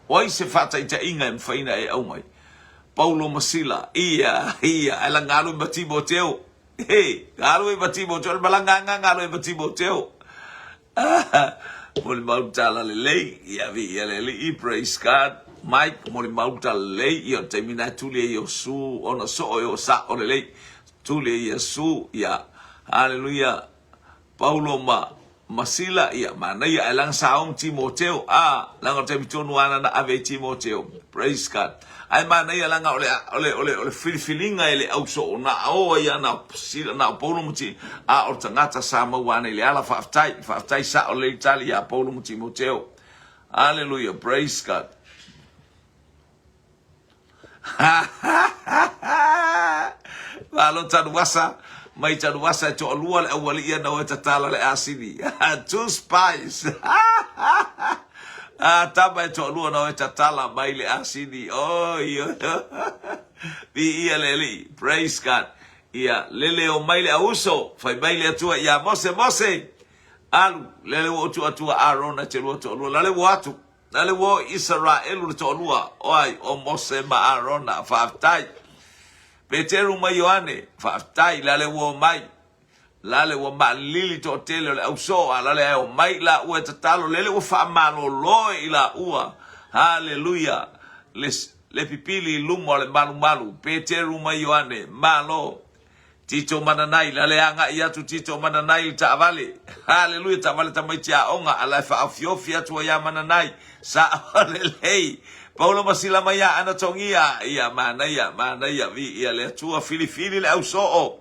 o ai se faataitaiga e mafai ona e aumai? Paulo ma Sila, ia, ia, ae la galue ma Timoteo. He, galue ma Timoteo, le malaga anga galue ma Timoteo. Ah, molimau tala lelei, ia viia le Alii, praise God. Mike, molimau tala lelei, ia o le taimi na e tuli ai Iesu, ona soo e o sao lelei. Tuli ai Iesu, ia, hallelujah. Paulo ma ma Sila, ia, manaia, ae laga sa o ma Timoteo, a, laga o le taimi tonu lava na ave ai Timoteo. Praise God. Ae manaia laga o le, o le, o le, o le filifiliga e le au soo, na o ai lava na o Sila, na o Paulo ma Ti, a o le tagata sa maua ana i le ala, faafetai, faafetai sao lelei tali ia Paulo ma Timoteo. Hallelujah, praise God. Malo Tanuasa, mai Tanuasa e toalua le aualii ana o e tatala le asini. Two spies. Ah, tama e toalua na o e tatala mai le asini. Oi, oi, Viia le Alii. Praise God. Ia, lele o mai le auso, fai mai le Atua ia Mose, Mose, alu, lele ua utu atua Arona te lua toalua, lale ua atu. Lale ua o Isaraelu le toalua, o ai, o Mose ma Arona, faafetai. Peteru ma Ioane, faafetai, lale ua omai. Lale ua maalilili toatele o le ausoo, a lale ae omai i laua e tatalo, lele ua faamalolo i laua. Haleluia! Le, le pipili i luma o le malumalu, Peteru ma Ioane, malo. Tito Mananai, la le agai atu Tito Mananai i le taavale. Haleluia, taavale tamaiti aoga, a la e faaofiofi atu ai ia Mananai. Sao lelei. Paulo ma Sila mai ia Anatogia, ia manaia, manaia, viia le Atua, filifili le ausoo.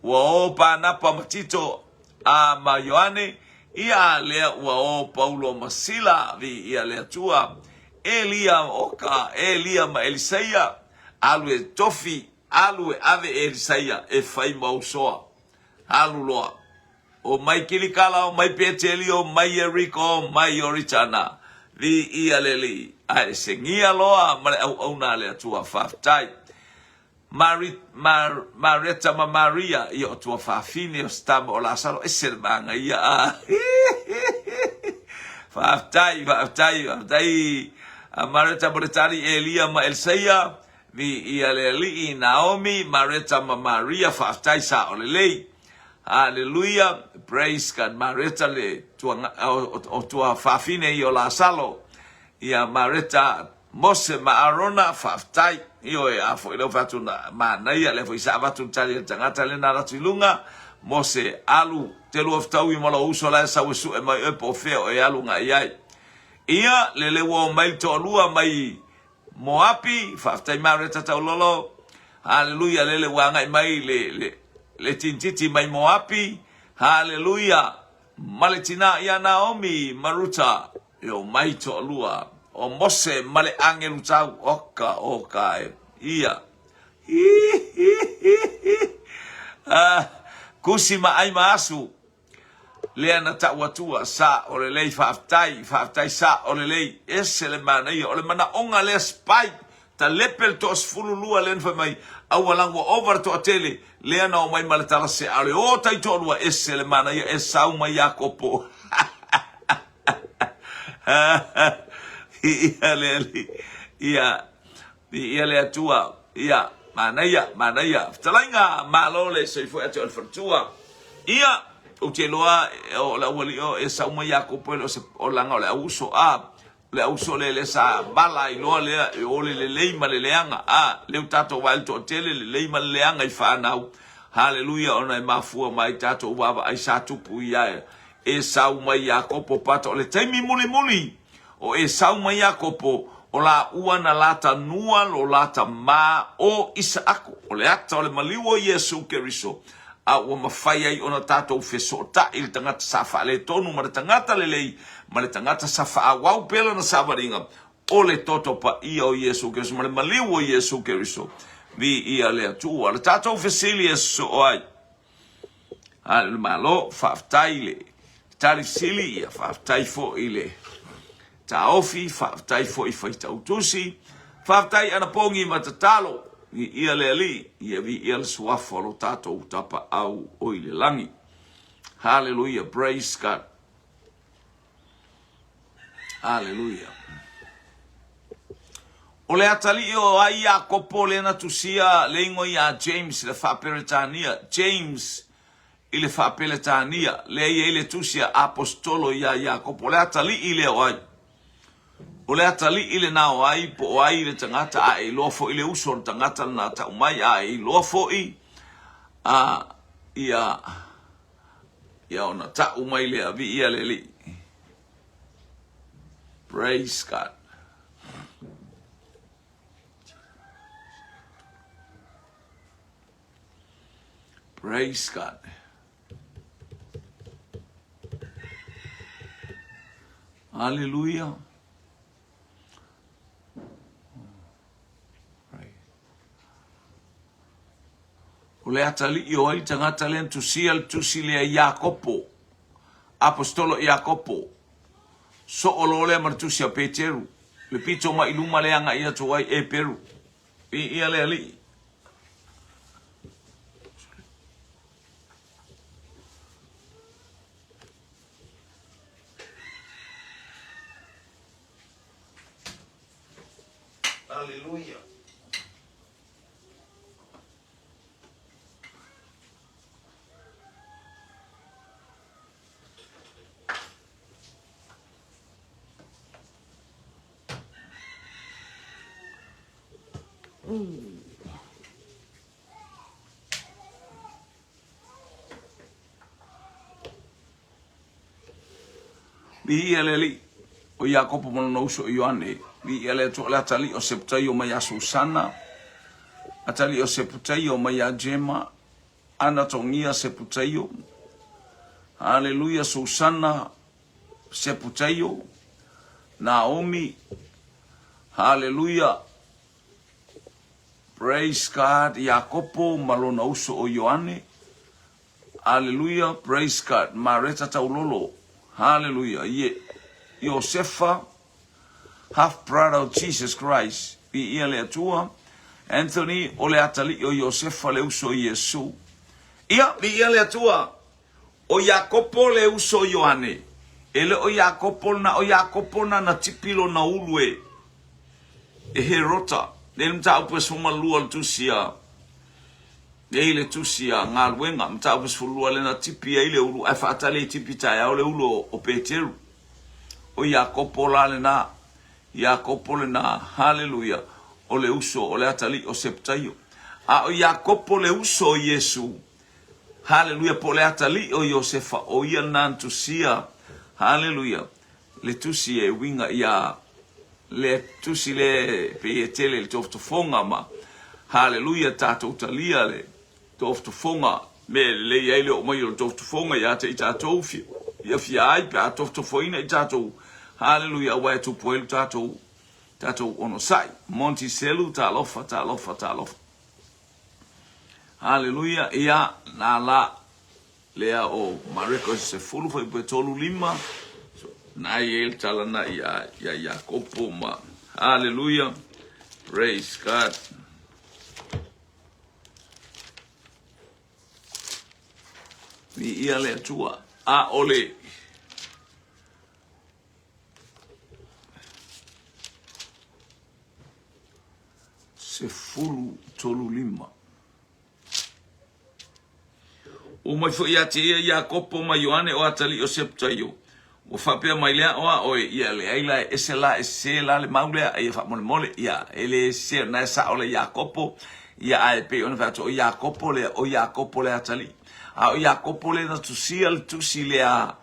Ua o Panapa ma Tito a ma Ioane, ia a lea ua o Paulo ma Sila, viia le Atua. Elia, oka, Elia ma Elisaia, alu e tofi Alu e ave Elisaia e fai ma usoa. Alu loa. O mai Kilikala, o mai Peteli, o mai Ieriko, o mai Ioritana. Viia le Alii. Ae segia loa ma le auauna a le Atua. Faafetai. Mari, Mar, Mareta ma Maria, ia o tuafafine o se tama o Lasalo, ese le magaia. Ah, faafetai, faafetai, faafetai. Mareta ma le tali Elia ma Elisaia, viia le Alii, Naomi, Mareta ma Maria, faafetai sa o lelei. Haleluia, praise God, Mareta le tua, o, o tua fafine i o Lasalo, ia Mareta, Mose ma Arona, faafetai. Ioe, a foi lea fai atu na manaia, lea foi sa avatu le tali a le tagata lea na alu atu i luga, Mose, alu, te lua fetaui ma lou uso la e sau e sue mai oe po o fea o e alu agai i ai. Ia, lele ua o mai le toalua mai Moapi, faafetai Mareta Taulolo, haleluia, lele ua agai mai le, le, le tinititi mai Moapi, haleluia, ma le tina ia Naomi ma Ruta, e o mai toalua, o Mose ma le agelu tau, oka, oka e, ia, hi, hi, hi, hi, ah, kusi ma ai ma asu, Lea na tau atua, sa o lelei, faafetai, faafetai sa o lelei, ese le manaia, o le manaoga lea spike, talepe le toa 12 lea na fai mai, aua ua ova le toatele, lea na omai ma le tala sea, o le o tai toalua, ese le manaia, Esau ma Iakopo. Ia le alii, ia, ia le Atua, ia, manaia, manaia. Fetalaiga, malo le soifua ia te oe le faletua. Ia, ou te iloa o le aualii o Esau ma Iakopo e le o se olaga o le auuso, a, le auuso lea lea sa vala ai loa lea e o le lelei ma le leaga, a, lea ua tatou vaai i le toatele, lelei ma le leaga i fanau. Haleluia, ona e mafua mai tatou vaavaai sa tupu ia Esau ma Iakopo pata o le taimi mulimuli o Esau ma Iakopo o laua na lata nua lo lata mā o Isaako, o le ata o le maliu o Iesu Keriso, a ua mafai ai ona tatou fesootaʻi i le tagata sa faaletonu ma le tagata lelei ma le tagata sa faaauau pea lana savaliga o le toto paia o Iesu Keriso ma le maliu o Iesu Keriso. Viia le Atua. Le tatou fesili e sosoo ai. A le Malo, faafetai i le tali fesili, ia faafetai foi i le taofi, faafetai foi i faitau tusi, faafetai anapogi ma tatalo, viia le Alii, ia viia le suafa o lo tatou Tapaau o i le lagi. Hallelujah, praise God. Hallelujah. O le atalii o ai Iakopo lea na tusia le igoa ia James i le Faaperetania, James i le Faaperetania, lea e i ai le tusi a Aposetolo ia Iakopo. O le atalii lea o ai? O le atalii lena o ai, po o ai le tagata, a e iloa foi le uso o le tagata lena tau mai, a e iloa foi a, ia, ia ona tau mai lea, viia le Alii. Praise God. Praise God. Hallelujah. O le atalii o ai le tagata lea na tusia le tusi lea Iakopo, Aposetolo Iakopo, soo loa lea ma le tusi a Peteru, le pito mai i luma lea agai atu ai Eperu. Viia le Alii. Aleluia. Viia le Alii o Iakopo ma lona uso o Ioane, viia le Atua o le atalii o Seputaio mai ia Susana, atalii o Seputaio mai ia Jema, Anatogia Seputaio, Haleluia Susana Seputaio, Naomi, Haleluia, Praise God, Iakopo ma lona uso o Ioane, Aleluia, praise God, Mareta Taulolo, haleluia, ie, Iosefa, half brother of Jesus Christ, viia le Atua, Anthony, o le atalii o Iosefa le uso o Iesu. Ia, viia le Atua, o Iakopo le uso o Ioane, e le o Iakopo na o Iakopo na na tipi lona ulu e. e Herota. Lea le mataupu e 12 o le tusi a Nei le tusi a Galuega, mataupu 12 lea na tipi ai le ulu ae faatali e tipi taeao le ulu o Peteru. O Iakopo la lena, Iakopo lena, haleluia, o le uso o le atalii o Septaio. A o Iakopo le uso o Iesu, haleluia, po o le atalii o Iosefa, o ia lena na tusia, haleluia, le tusi e uiga ia le tusi le pei e tele i le tofotofoga ma haleluia tatou talia le tofotofoga me lelei ai le oo mai o le tofotofoga ia te i tatou fiafia ai pe a tofotofoina i tatou haleluia aua e tupu ai le tatou tatou onosai. Monty Selu talofa talofa talofa haleluia ia na la Lea o Mareko 10 fuaiupu e 3 5, na i ai le tala na ia ia Iakopo ma Haleluia. Praise God. Viia le Atua. A o le 10:35. Ua mai foi ia te ia Iakopo ma Ioane o atalii o Septaio, ua faapea mai lea, O a oe, ia leai la e ese la e sese la le mau lea, ia faamolemole, ia e le sese, na e sao le Iakopo, ia ae pei ona fai atu, o Iakopo lea, o Iakopo le atalii. A o Iakopo lea na tusia le tusi lea,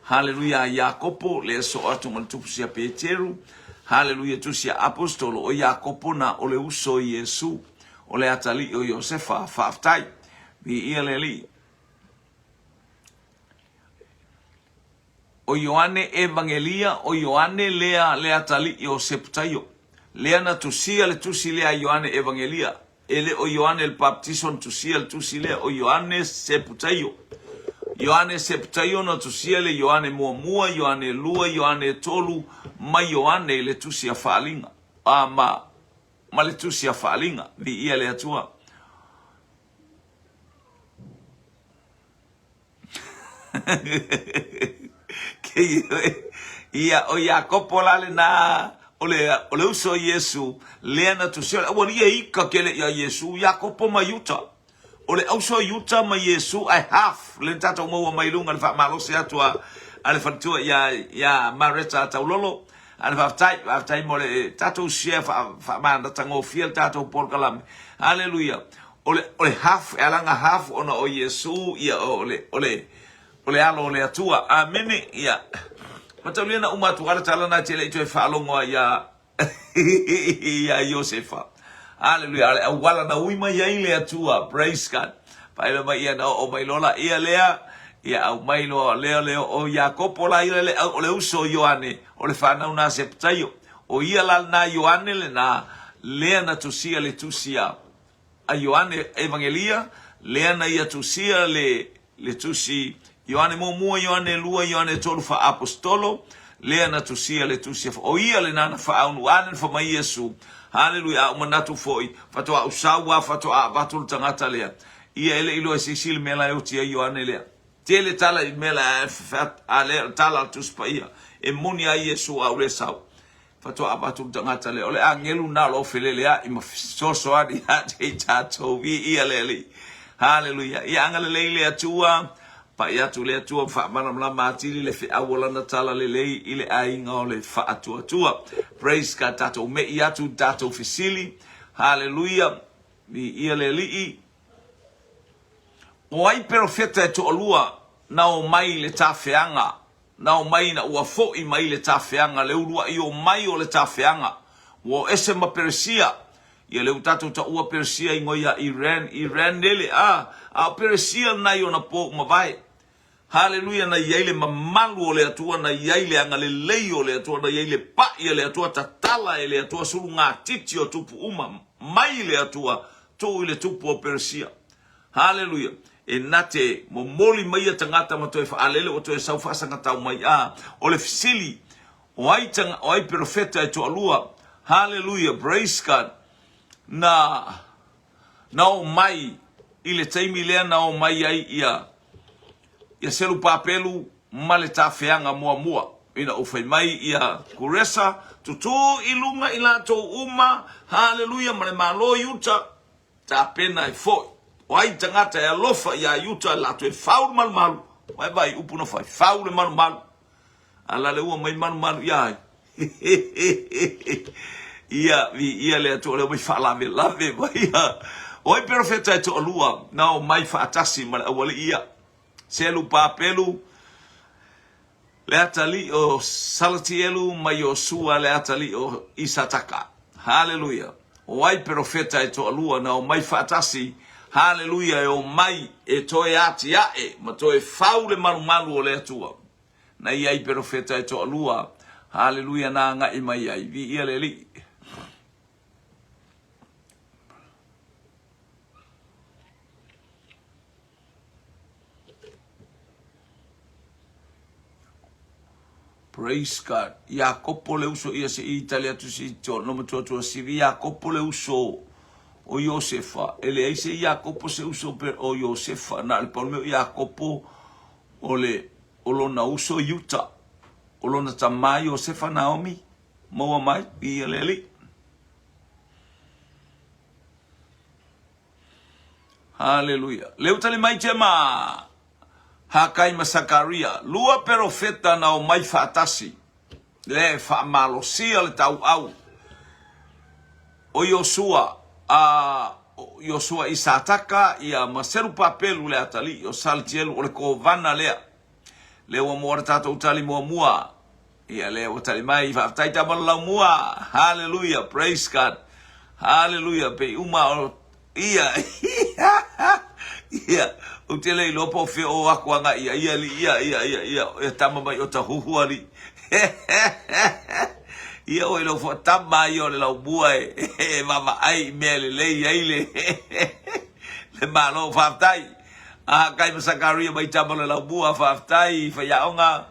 haleluia, a Iakopo, lea soo atu ma le tusi a Peteru, haleluia, tusi a Apostolo, o Iakopo na o le uso i Iesu. O le atalii o Iosefa, faafetai. Viia le Alii. O Ioane Evangelia, o Ioane lea le atalii o Seputaio. Lea na tusia le tusi lea a Ioane Evangelia. E le o Ioane le Baptiso na tusia le tusi lea, o Ioane Seputaio. Ioane Seputaio na tusia le Ioane muamua, Ioane lua, Ioane tolu, ma Ioane i le tusi a Faaaliga. A ma ma le tusi a Faaaliga. Viia le Atua. Ia, o Iakopo la lena, o le, o le uso o Iesu, lea na tusia, o le aualii e ika kele ia Iesu, Iakopo ma Iuta. O le auso o Iuta ma Iesu, ae half, lea na tatou maua mai luga le faamalosi atu a, a le faletua ia, ia Mareta Taulolo. A le faafetai, faafetai mo le tatou share faa, faamanatagofie le tatou polokalame. Haleluia. O le, o le half, e ala ona half ona o Iesu, ia o le, o le, o le alo o le Atua. Amene. Ia. Mataulia na uma atu ala tala na te le i toe faalogo ai ia ia Iosefa. Aleluia. A le auala na ui mai ai le Atua. Praise God. Faailoa mai ia na oo mai loa la ia lea, ia aumai loa lea le o Iakopo la ia le o le uso o Ioane, o le fanau na Septaio. O ia la lena Ioane lena, lea na tusia le tusi a a Ioane Evangelia, lea na ia tusia le, le tusi Ioane muamua, Ioane lua, Ioane tolu faaapostolo, lea na tusia le tusi a, o ia lena na faaunu, a lea na fai mai Iesu, haleluia, a ou manatu foi, faatoa ou sau a faatoa avatu le tagata lea, ia e le i iloa e se isi le mea la e oti ai Ioane lea. Tele tala i mea la a lea o le tala a le Tusi Paia, e moni a Iesu a ou le sau. Faatoa avatu le tagata lea, o le agelu na o lo o felelea'i ma fesoasoani ia te i tatou. Viia le Alii. Haleluia. Ia agalelei le Atua, pai atu le Atua ma faamalamalama atili le feau o lana tala lelei i le aiga o le faatuatua. Praise God. Tatou me'i atu i tatou fesili. Haleluia. Viia le Alii. O ai perofeta e toalua na omai i le tafeaga Na omai ina ua foi mai le tafeaga, le uluai omai o le tafeaga, ua o ese ma Peresia. Ia lea ua tatou taua Peresia ingoa ia Iran, Iran lele, a, a o Peresia lena i ona po ua mavae. Haleluia, na i ai le mamalu o le Atua, na i ai le agalelei o le Atua, na i ai le pai a le Atua, tatala e le Atua sulugatiti o tupu uma mai le Atua, tuu i le tupu o Peresia. Haleluia! E na te momoli mai ia tagata ma toe faalele ua toe sau faasagatau mai. A, o le fesili, o ai, o ai perofeta e toalua? Haleluia! Praise God! Na, na o mai i le taimi lea na o mai ai ia, ia Selupapelu ma le tafeaga muamua. Ina ua fai mai ia Kuresa, Tutū i luga i latou uma, haleluia, ma le Malo Iuta, tapena e foi. O ai tagata e alofa iā Iuta, latou e fau le malumalu. Vaai vaai upu na fai, fau le malumalu. A la le ua mai malumalu iā ai. Ia, viia le Atua o lea ua mai faalavelave mai. O ai perofeta e toalua na omai faatasi ma le aualii ia? Selu Papelu, le atalii o Salatielu ma Iosua le atalii o Isataka. Haleluia! O ai perofeta e toalua na omai faatasi? Haleluia! E omai e toe atiae ma toe fau le malumalu o le Atua. Na i ai perofeta e toalua, haleluia, na agai mai ai. Viia le Alii. Praise God. Iakopo le uso ia se i tali atu si to no matua tua sivi Iakopo le uso o Iosefa. E leai se Iakopo se uso pe o Iosefa. Na le pau le mea o Iakopo o le o lona uso Iuta. O lona tamā Iosefa Naomi. Maua mai i le Alii. Haleluia. Leu tali mai Jema, Hakai ma Sakaria, lua perofeta na omai faatasi, le faamalosia le tauau o Iosua, a Iosua i Sataka, ia ma Serupapelu le atalii o Saltielu, o le kovana lea. Lea ua maua le tatou tali muamua. Ia lea ua tali mai, faafetai tama le laumua. Hallelujah, praise God. Hallelujah, pei uma o ia. Ia, ou te le iloa po o fea o aku agai ia, ia li, ia, ia, ia, ia, ia tama mai o tahuhu ali. Ia oi lau fua tama ia o le laumua e, e vaavaai i mea lelei ai le, le malo, faafetai. Hakai ma Sakaria mai tama o le laumua, faafetai, faiaoga.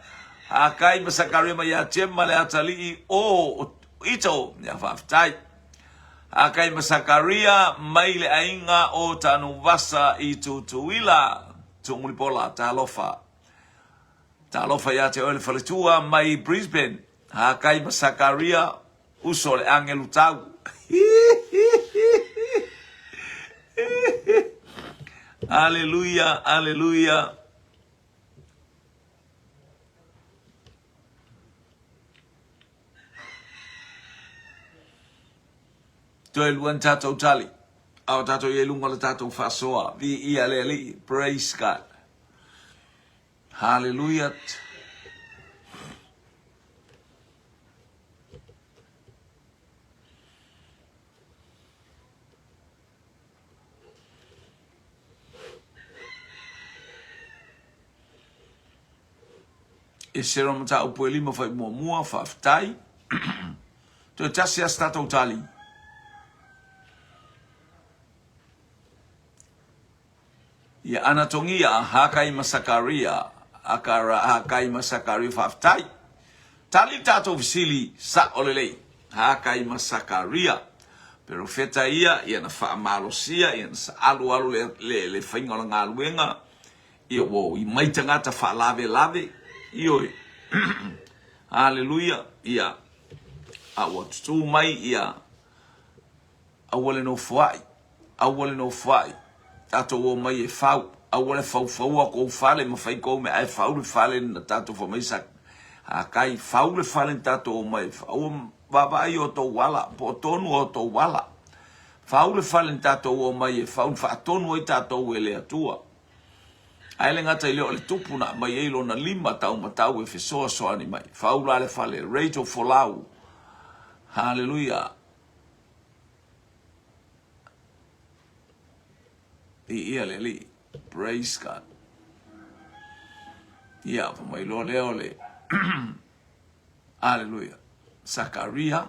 Hakai ma Sakaria mai ia Jema le atalii o Ito, ia faafetai. Hakai ma Sakaria mai le aiga o Tanuvasa i Tutuila, Tuumulipola, talofa. Talofa ia te oe le faletua mai Brisbane. Hakai ma Sakaria, uso le agelu tau. Aleluia, aleluia. Toe lua ni tātou tali. A o tātou i lunga o le tātou faasoa. Viia le Alii. Praise God. Hallelujah. E sero mataupu e lima fai muamua, faafetai. Toe tasi a se tatou tali. Ia Anatongia, Hakai ma Sakaria, Akara, Hakai ma Sakaria, faafetai. Tali le tatou fesili sa'o lelei. Hakai ma Sakaria. Perofeta ia, ia na faamalosia, ia na saalualu le, le, le faiga o le galuega, ia ua i mai tagata faalavelave, ioe. Haleluia, ia, a ua tutū mai ia Aua le nofoaʻi, aua le nofoaʻi, tatou omai e fau, aua le faufaua kou fale ma fai kou mea, ae fau le fale na tatou fai mai sa Hakai, fau le fale na tatou omai e fau, aua vaavaai i o tou ala, po o tonu o tou ala. Fau le fale na tatou omai e fau, na faatonu ai tatou e le Atua. Ae le gata i lea o le tupu na aumai ai lona lima taumatau e fesoasoani mai. Fau la le fale, Rachel Folau. Haleluia. Viia le Alii. Praise God. Ia, fa mai loa lea o le Aleluia. Sakaria,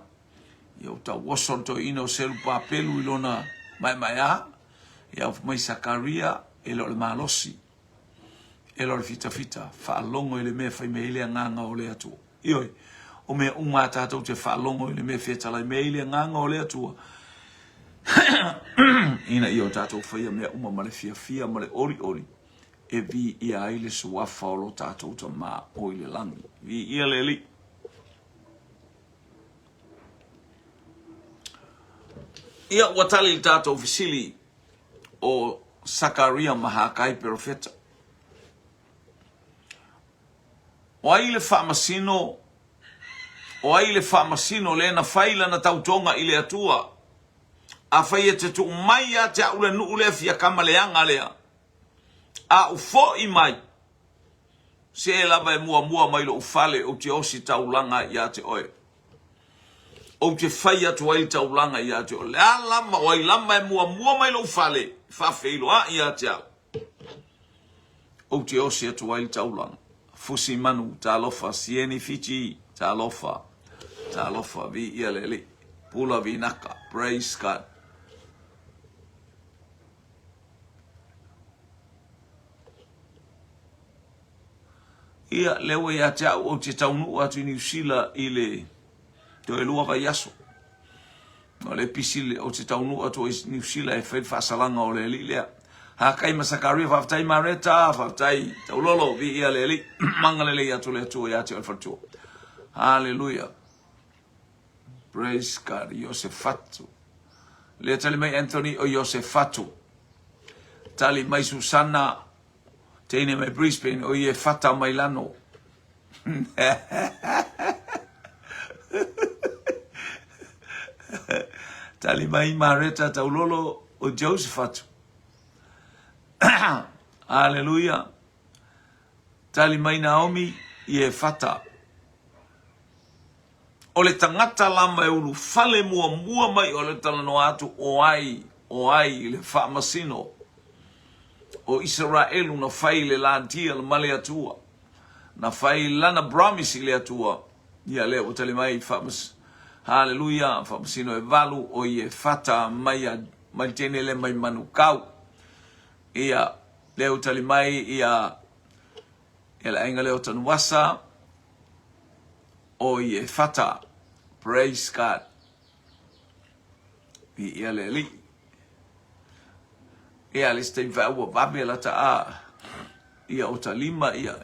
ia o tauoso le toeaina o Serupapelu i lona maemaea. Ia, fa mai Sakaria, e le o le malosi, e le o le fitafita, faalogo i le mea e fai mai ai le agaga o le Atua. Ioe, o mea uma a tatou te faalogo i le mea e fetalai mai ai le Agaga o le Atua, ina ia o tatou faia mea uma ma le fiafia ma le olioli. e viia ai le suafa o lo tatou Tama o i le lagi. Viia le Alii. Ia, ua tali le tatou fesili o Sakaria ma Hakai perofeta. O ai le faamasino? O ai le faamasino lea na fai lana tautoga i le Atua? Afai e te tuu mai ia te a'u le nuu lea fiakama leaga lea, a ou fo'i mai, se lava e muamua mai lo'u fale ou te osi taulaga ai ia te oe. Ou te fai atu ai le taulaga ia te oe. Le a lava, o ai lava e muamua mai lo'u fale, faafeiloai ia te au. Ou te osi atu ai le taulaga. Fusi manu, talofa, Sieni Fiji, talofa, talofa, viia le Alii, Pula Vinaka, praise God. Ia, lea ua ia te au, ou te taunuu atu i Niu Sila i le toe lua vaiaso. O le pisi le, ou te taunuu atu i Niu Sila e fai le faasalaga o le alii lea. Hakai ma Sakaria, faafetai Mareta, faafetai Taulolo, viia le Alii, agalelei atu le Atua ia te oe le faletua. Haleluia. Praise God. Iosefatu. Lea tali mai Anthony o Iosefatu. Tali mai Susana, teine mai Brisbane, o ie fata mai lano. Tali mai Mareta Taulolo o Josephat. Aleluia. Tali mai Naomi i e fata. O le tagata lama e ulufale muamua mai o le talanoa atu o ai, o ai le faamasino o Isaraelu na fai le latia ma le Atua. Na fai lana promise i le Atua. Ia lea ua tali mai faamas Haleluia faamasino e valu o Iefata mai a mai le teine lea mai Manukau. Ia lea ua tali mai ia ia le aiga lea o Tanuvasa o Iefata. Praise God. Viia le Alii. Ia le isi taimi faia ua vave lata a ia o ta lima ia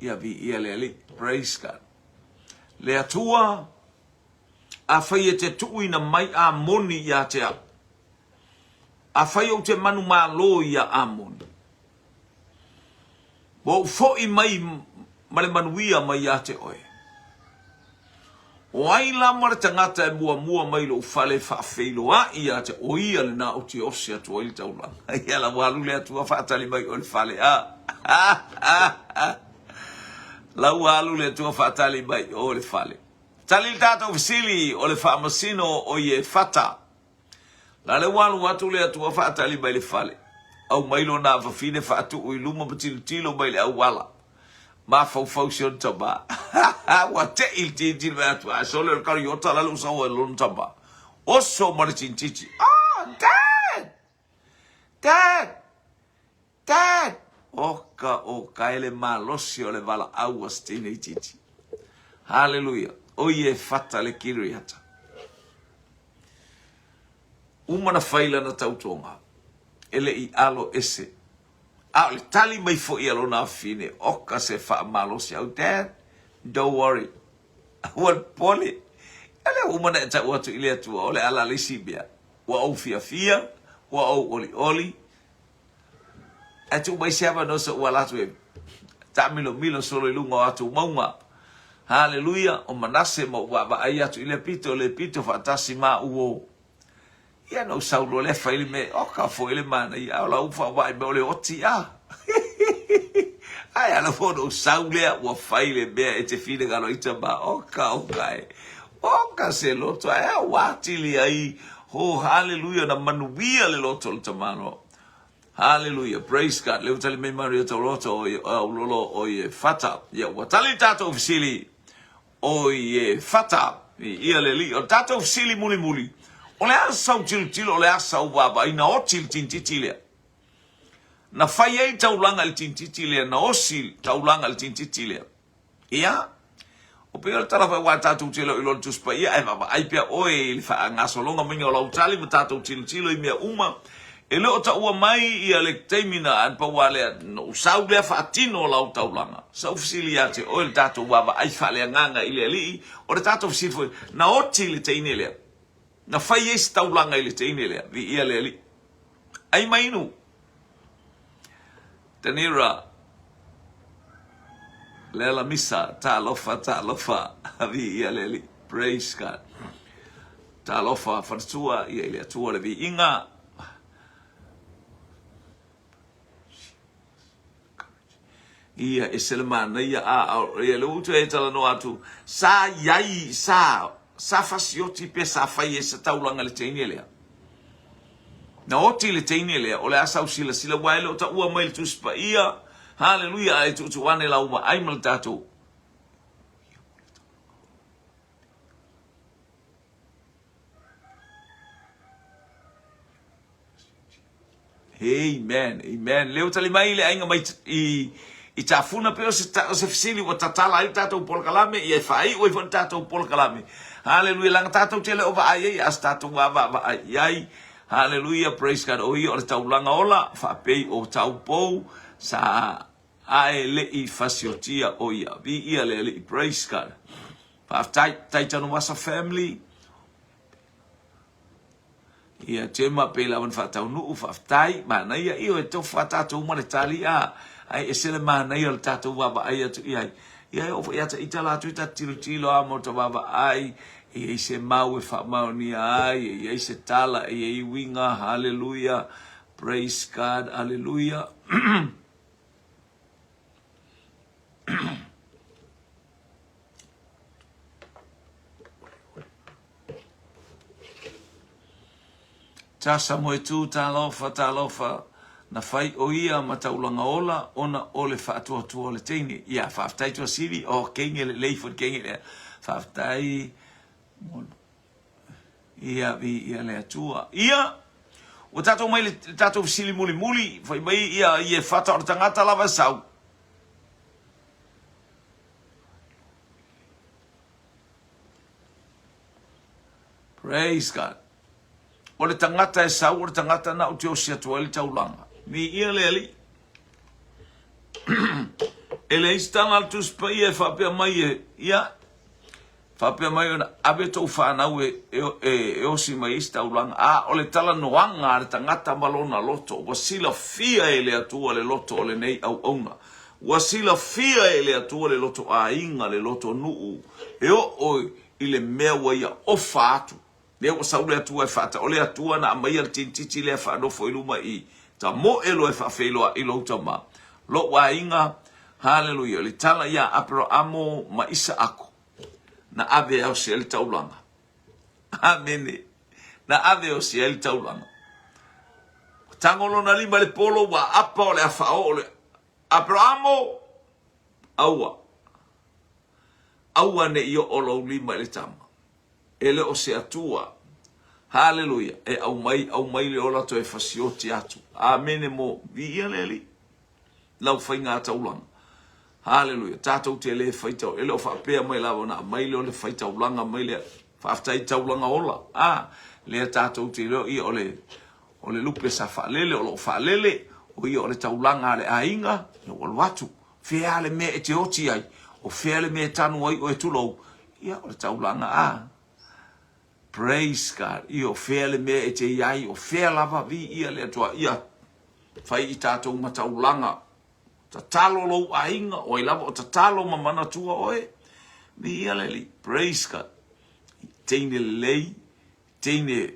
ia viia le Alii. Praise God. Le Atua, afai e te tuuina mai Amoni ia te au, afai ou te manumalo ia Amoni, Ua ou foʻi mai ma le manuia mai ia te oe. O ai lava le tagata e muamua mai i lou fale e faafeiloai ia te o ia lena ou te osi atu ai le taulaga. Ia la ua alu le Atua faatali mai oe le fale a. La ua alu le Atua faatali mai oe le fale. Tali le tatou fesili o le faamasino o Iefata. La le ua alu atu le Atua faatali mai le fale, aumai lona afafine faatuu i luma ma tilotilo mai le auala. Mafaufau si ona tama. Ua tei le tilotilo mai atu, a sole o le kariota la le ua sau ai lona tama. Oso ma le tintiti. Ah, Dad! Dad! Dad! Oka o ka ele malosi o le valaau a se teine itiiti. Haleluia! O ia e fata le Kiriata. Uma na fai lana tautoga, e le i alo ese. A o le tali mai foi a lona afine, oka se faamalosi au, Dad, don't worry. Aua le popole. Ia lea ua uma na e tau atu i le Atua, o le ala le isi mea. Ua ou fiafia, ua ou olioli, Ae tuu mai se avanoa se ua ala atu e taamilomilo solo i luga o atu mauga. Haleluia, o Manase ma ou vaavaai atu i lea pito, le pito faatasi ma au o. Ia na ou sau loa lea fai le mea, oka foi le manaia, a o lau faavaai mai o le oti a. Ae ala foi ona ou sau lea ua fai le mea e te finagalo ai tama, oka oka e. Oka se loto, ae a ua atili ai, ho haleluia, na manuia le loto o le tamaloa. Haleluia, praise God. Lea ua tali mai Maria Taurota o i aulolo o i e fata. Ia ua tali tatou fesili o i e fata. Ia le Alii. O le tatou fesili mulimuli, o le a sau tilotilo, o le a sau vaavaai, na oti le tintiti lea. Na fai ai taulaga i le tintiti lea, na osi taulaga i le tintiti lea. Ia, o pei o le tala foi aua tatou te le o iloa le Tusi Paia, ae vaavaai pea oe i le faagasologa maiga o lau tali ma tatou tilotilo i mea uma. E le o taua mai ia le taimi na ae pau lava lea, na ou sau lea faatino lau taulaga. Sa ou fesili ia te oe le tatou vaavaai faaleagaga i le Alii, o le tatou fesili foi, na oti le teine lea? Na fai ai se taulaga i le teine lea? Viia le Alii. Ai ma inu. Tanira, Lela Misa, talofa, talofa, viia le Alii. Praise God. Talofa faletua ia i le Atua le viiga. Ia ese le manaia a a ia le utu e talanoa atu sa iai sa sa fasioti pe sa fai ai se taulaga i le teine lea. Na oti le teine lea o le a sau silasila aua e le o taua mai i le Tusi Paia. Haleluia ae tuutuu ane lau vaai ma le tatou Amen, amen. Leo tali mai le aiga mai i, i Tafuna pe o se, o se fesili ua tatala ai le tatou polokalame, ia e faaiu ai foi le tatou polokalame. Haleluia, leaga tatou te le o vaai ai, a se tatou vaavaai i ai. Haleluia, praise God. O ia o le taulaga ola, faapei o taupou, sa ae le i fasiotia o ia. Viia le Alii, praise God. Faafetai, tai Tanuvasa family. Ia Gemma pei lava na faataunuu, faafetai, manaia, ioe, tofu a tatou uma le tali, a, ae ese le manaia o le tatou vaavaai atu i ai. Ia e oo foi ia te ita latou ta tilotilo a mo ta vaavaai, e i ai se mau e faamaonia ai, e i ai se tala, e i ai uiga, haleluia, praise God, haleluia. Tasa Moetū, Talofa, talofa, na fai ʻo ia ma taulaga ola ona o le faatuatua o le teine. Ia, faafetai Tuasili, oh, keine lelei foi le keine lea. Faafetai. Ia, viia le Atua. Ia, ua tatou mai le tatou fesili mulimuli, fai mai ia, ia e fata o le tagata lava e sau. Praise God. O le tagata e sau, o le tagata na ou te osi atu ai le taulaga. Viia le Alii. E leai se tala a le Tusi Paia e faapea mai e, ia, faapea mai ona ave tou fanau e, e, e, e osi mai ai se taulaga. A, o le talanoaga a le tagata ma lona loto, ua silafia e le Atua le loto o lenei auauna. Ua silafia e le Atua le loto aiga, le loto nuu, e oo i le mea ua ia ofa atu. Lea ua sau le Atua e faata, o le Atua na aumaia le tinititi lea faanofo i luma i tamoe loa e faafeiloai lou tama, lou aiga, haleluia, o le tala ia Aperaamo ma Isaako, na ave e aosi ai le taulaga. Amene. Na ave e osi ai le taulaga. Ua tago lona lima i le polo, ua apa o le a faaoo le Aperaamo, aua. Aua ne i oo lou lima i le tama. E le o se Atua. Haleluia. E aumai, aumai le ola toe fasioti atu. Amene mo. Viia le Alii. Lau faiga taulaga. Haleluia. Tatou te le faitau. E le o faapea mai lava ona aumai lea o le faitaulaga mai le faafetai taulaga ola. A, lea tatou te iloa ia o le o le lupe sa faalele o lo o faalele, o ia o le taulaga a le aiga, ia ua alu atu. Fea le mea e te oti ai, o fea le mea e tanu ai oe tulou, ia o le taulaga a. Praise God. Ia o fea le mea e te i ai, o fea lava, viia le Atua. Ia fai i tatou ma taulaga. Tatalo lou aiga, o ai lava o tatalo ma manatua oe. Viia le Alii. Praise God. Teine lelei, teine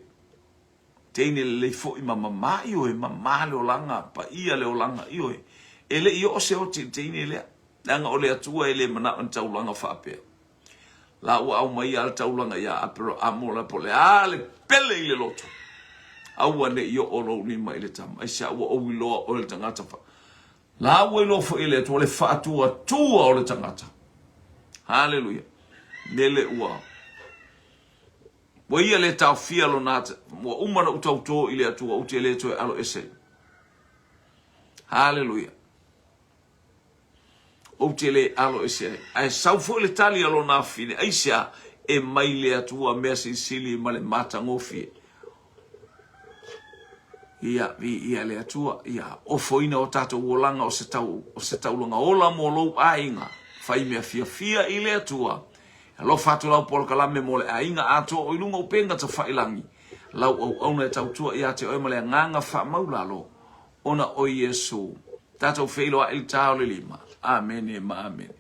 Teine lelei foi ma mama, ioe, mama le olaga, paia le olaga, ioe. E le i oo se oti i le teine lea, leaga o le Atua e le manao i ni taulaga faapea. La ua aumaia le taulaga ia Aperaamo la po o le a le pele i le loto. Aua ne i oo lou lima i le tama, aisea ua ou iloa oe le tagata fa. La ua iloa foi e le Atua le faatuatua o le tagata. Haleluia. Lele ua Ua ia le taofia lona ata, ua uma ona ou tautō i le Atua, ou te le toe alo ese. Haleluia. Ou te le alo ese ai. Ae sau foi le tali a lona afafine, aisea e mai le Atua mea silisili ma le matagofie. Ia, viia le Atua, ia ofoina o tatou olaga o se tau, o se taulaga ola mo lou aiga. Fai mea fiafia i le Atua. Alofa atu lau polokalame mo le aiga atoa o i luga o upega tafailangi. Lau auauna e tautua ia te oe ma le agaga faamaulalo, ona o Iesu. Tatou feiloai i le ta o le lima. Amene ma amene.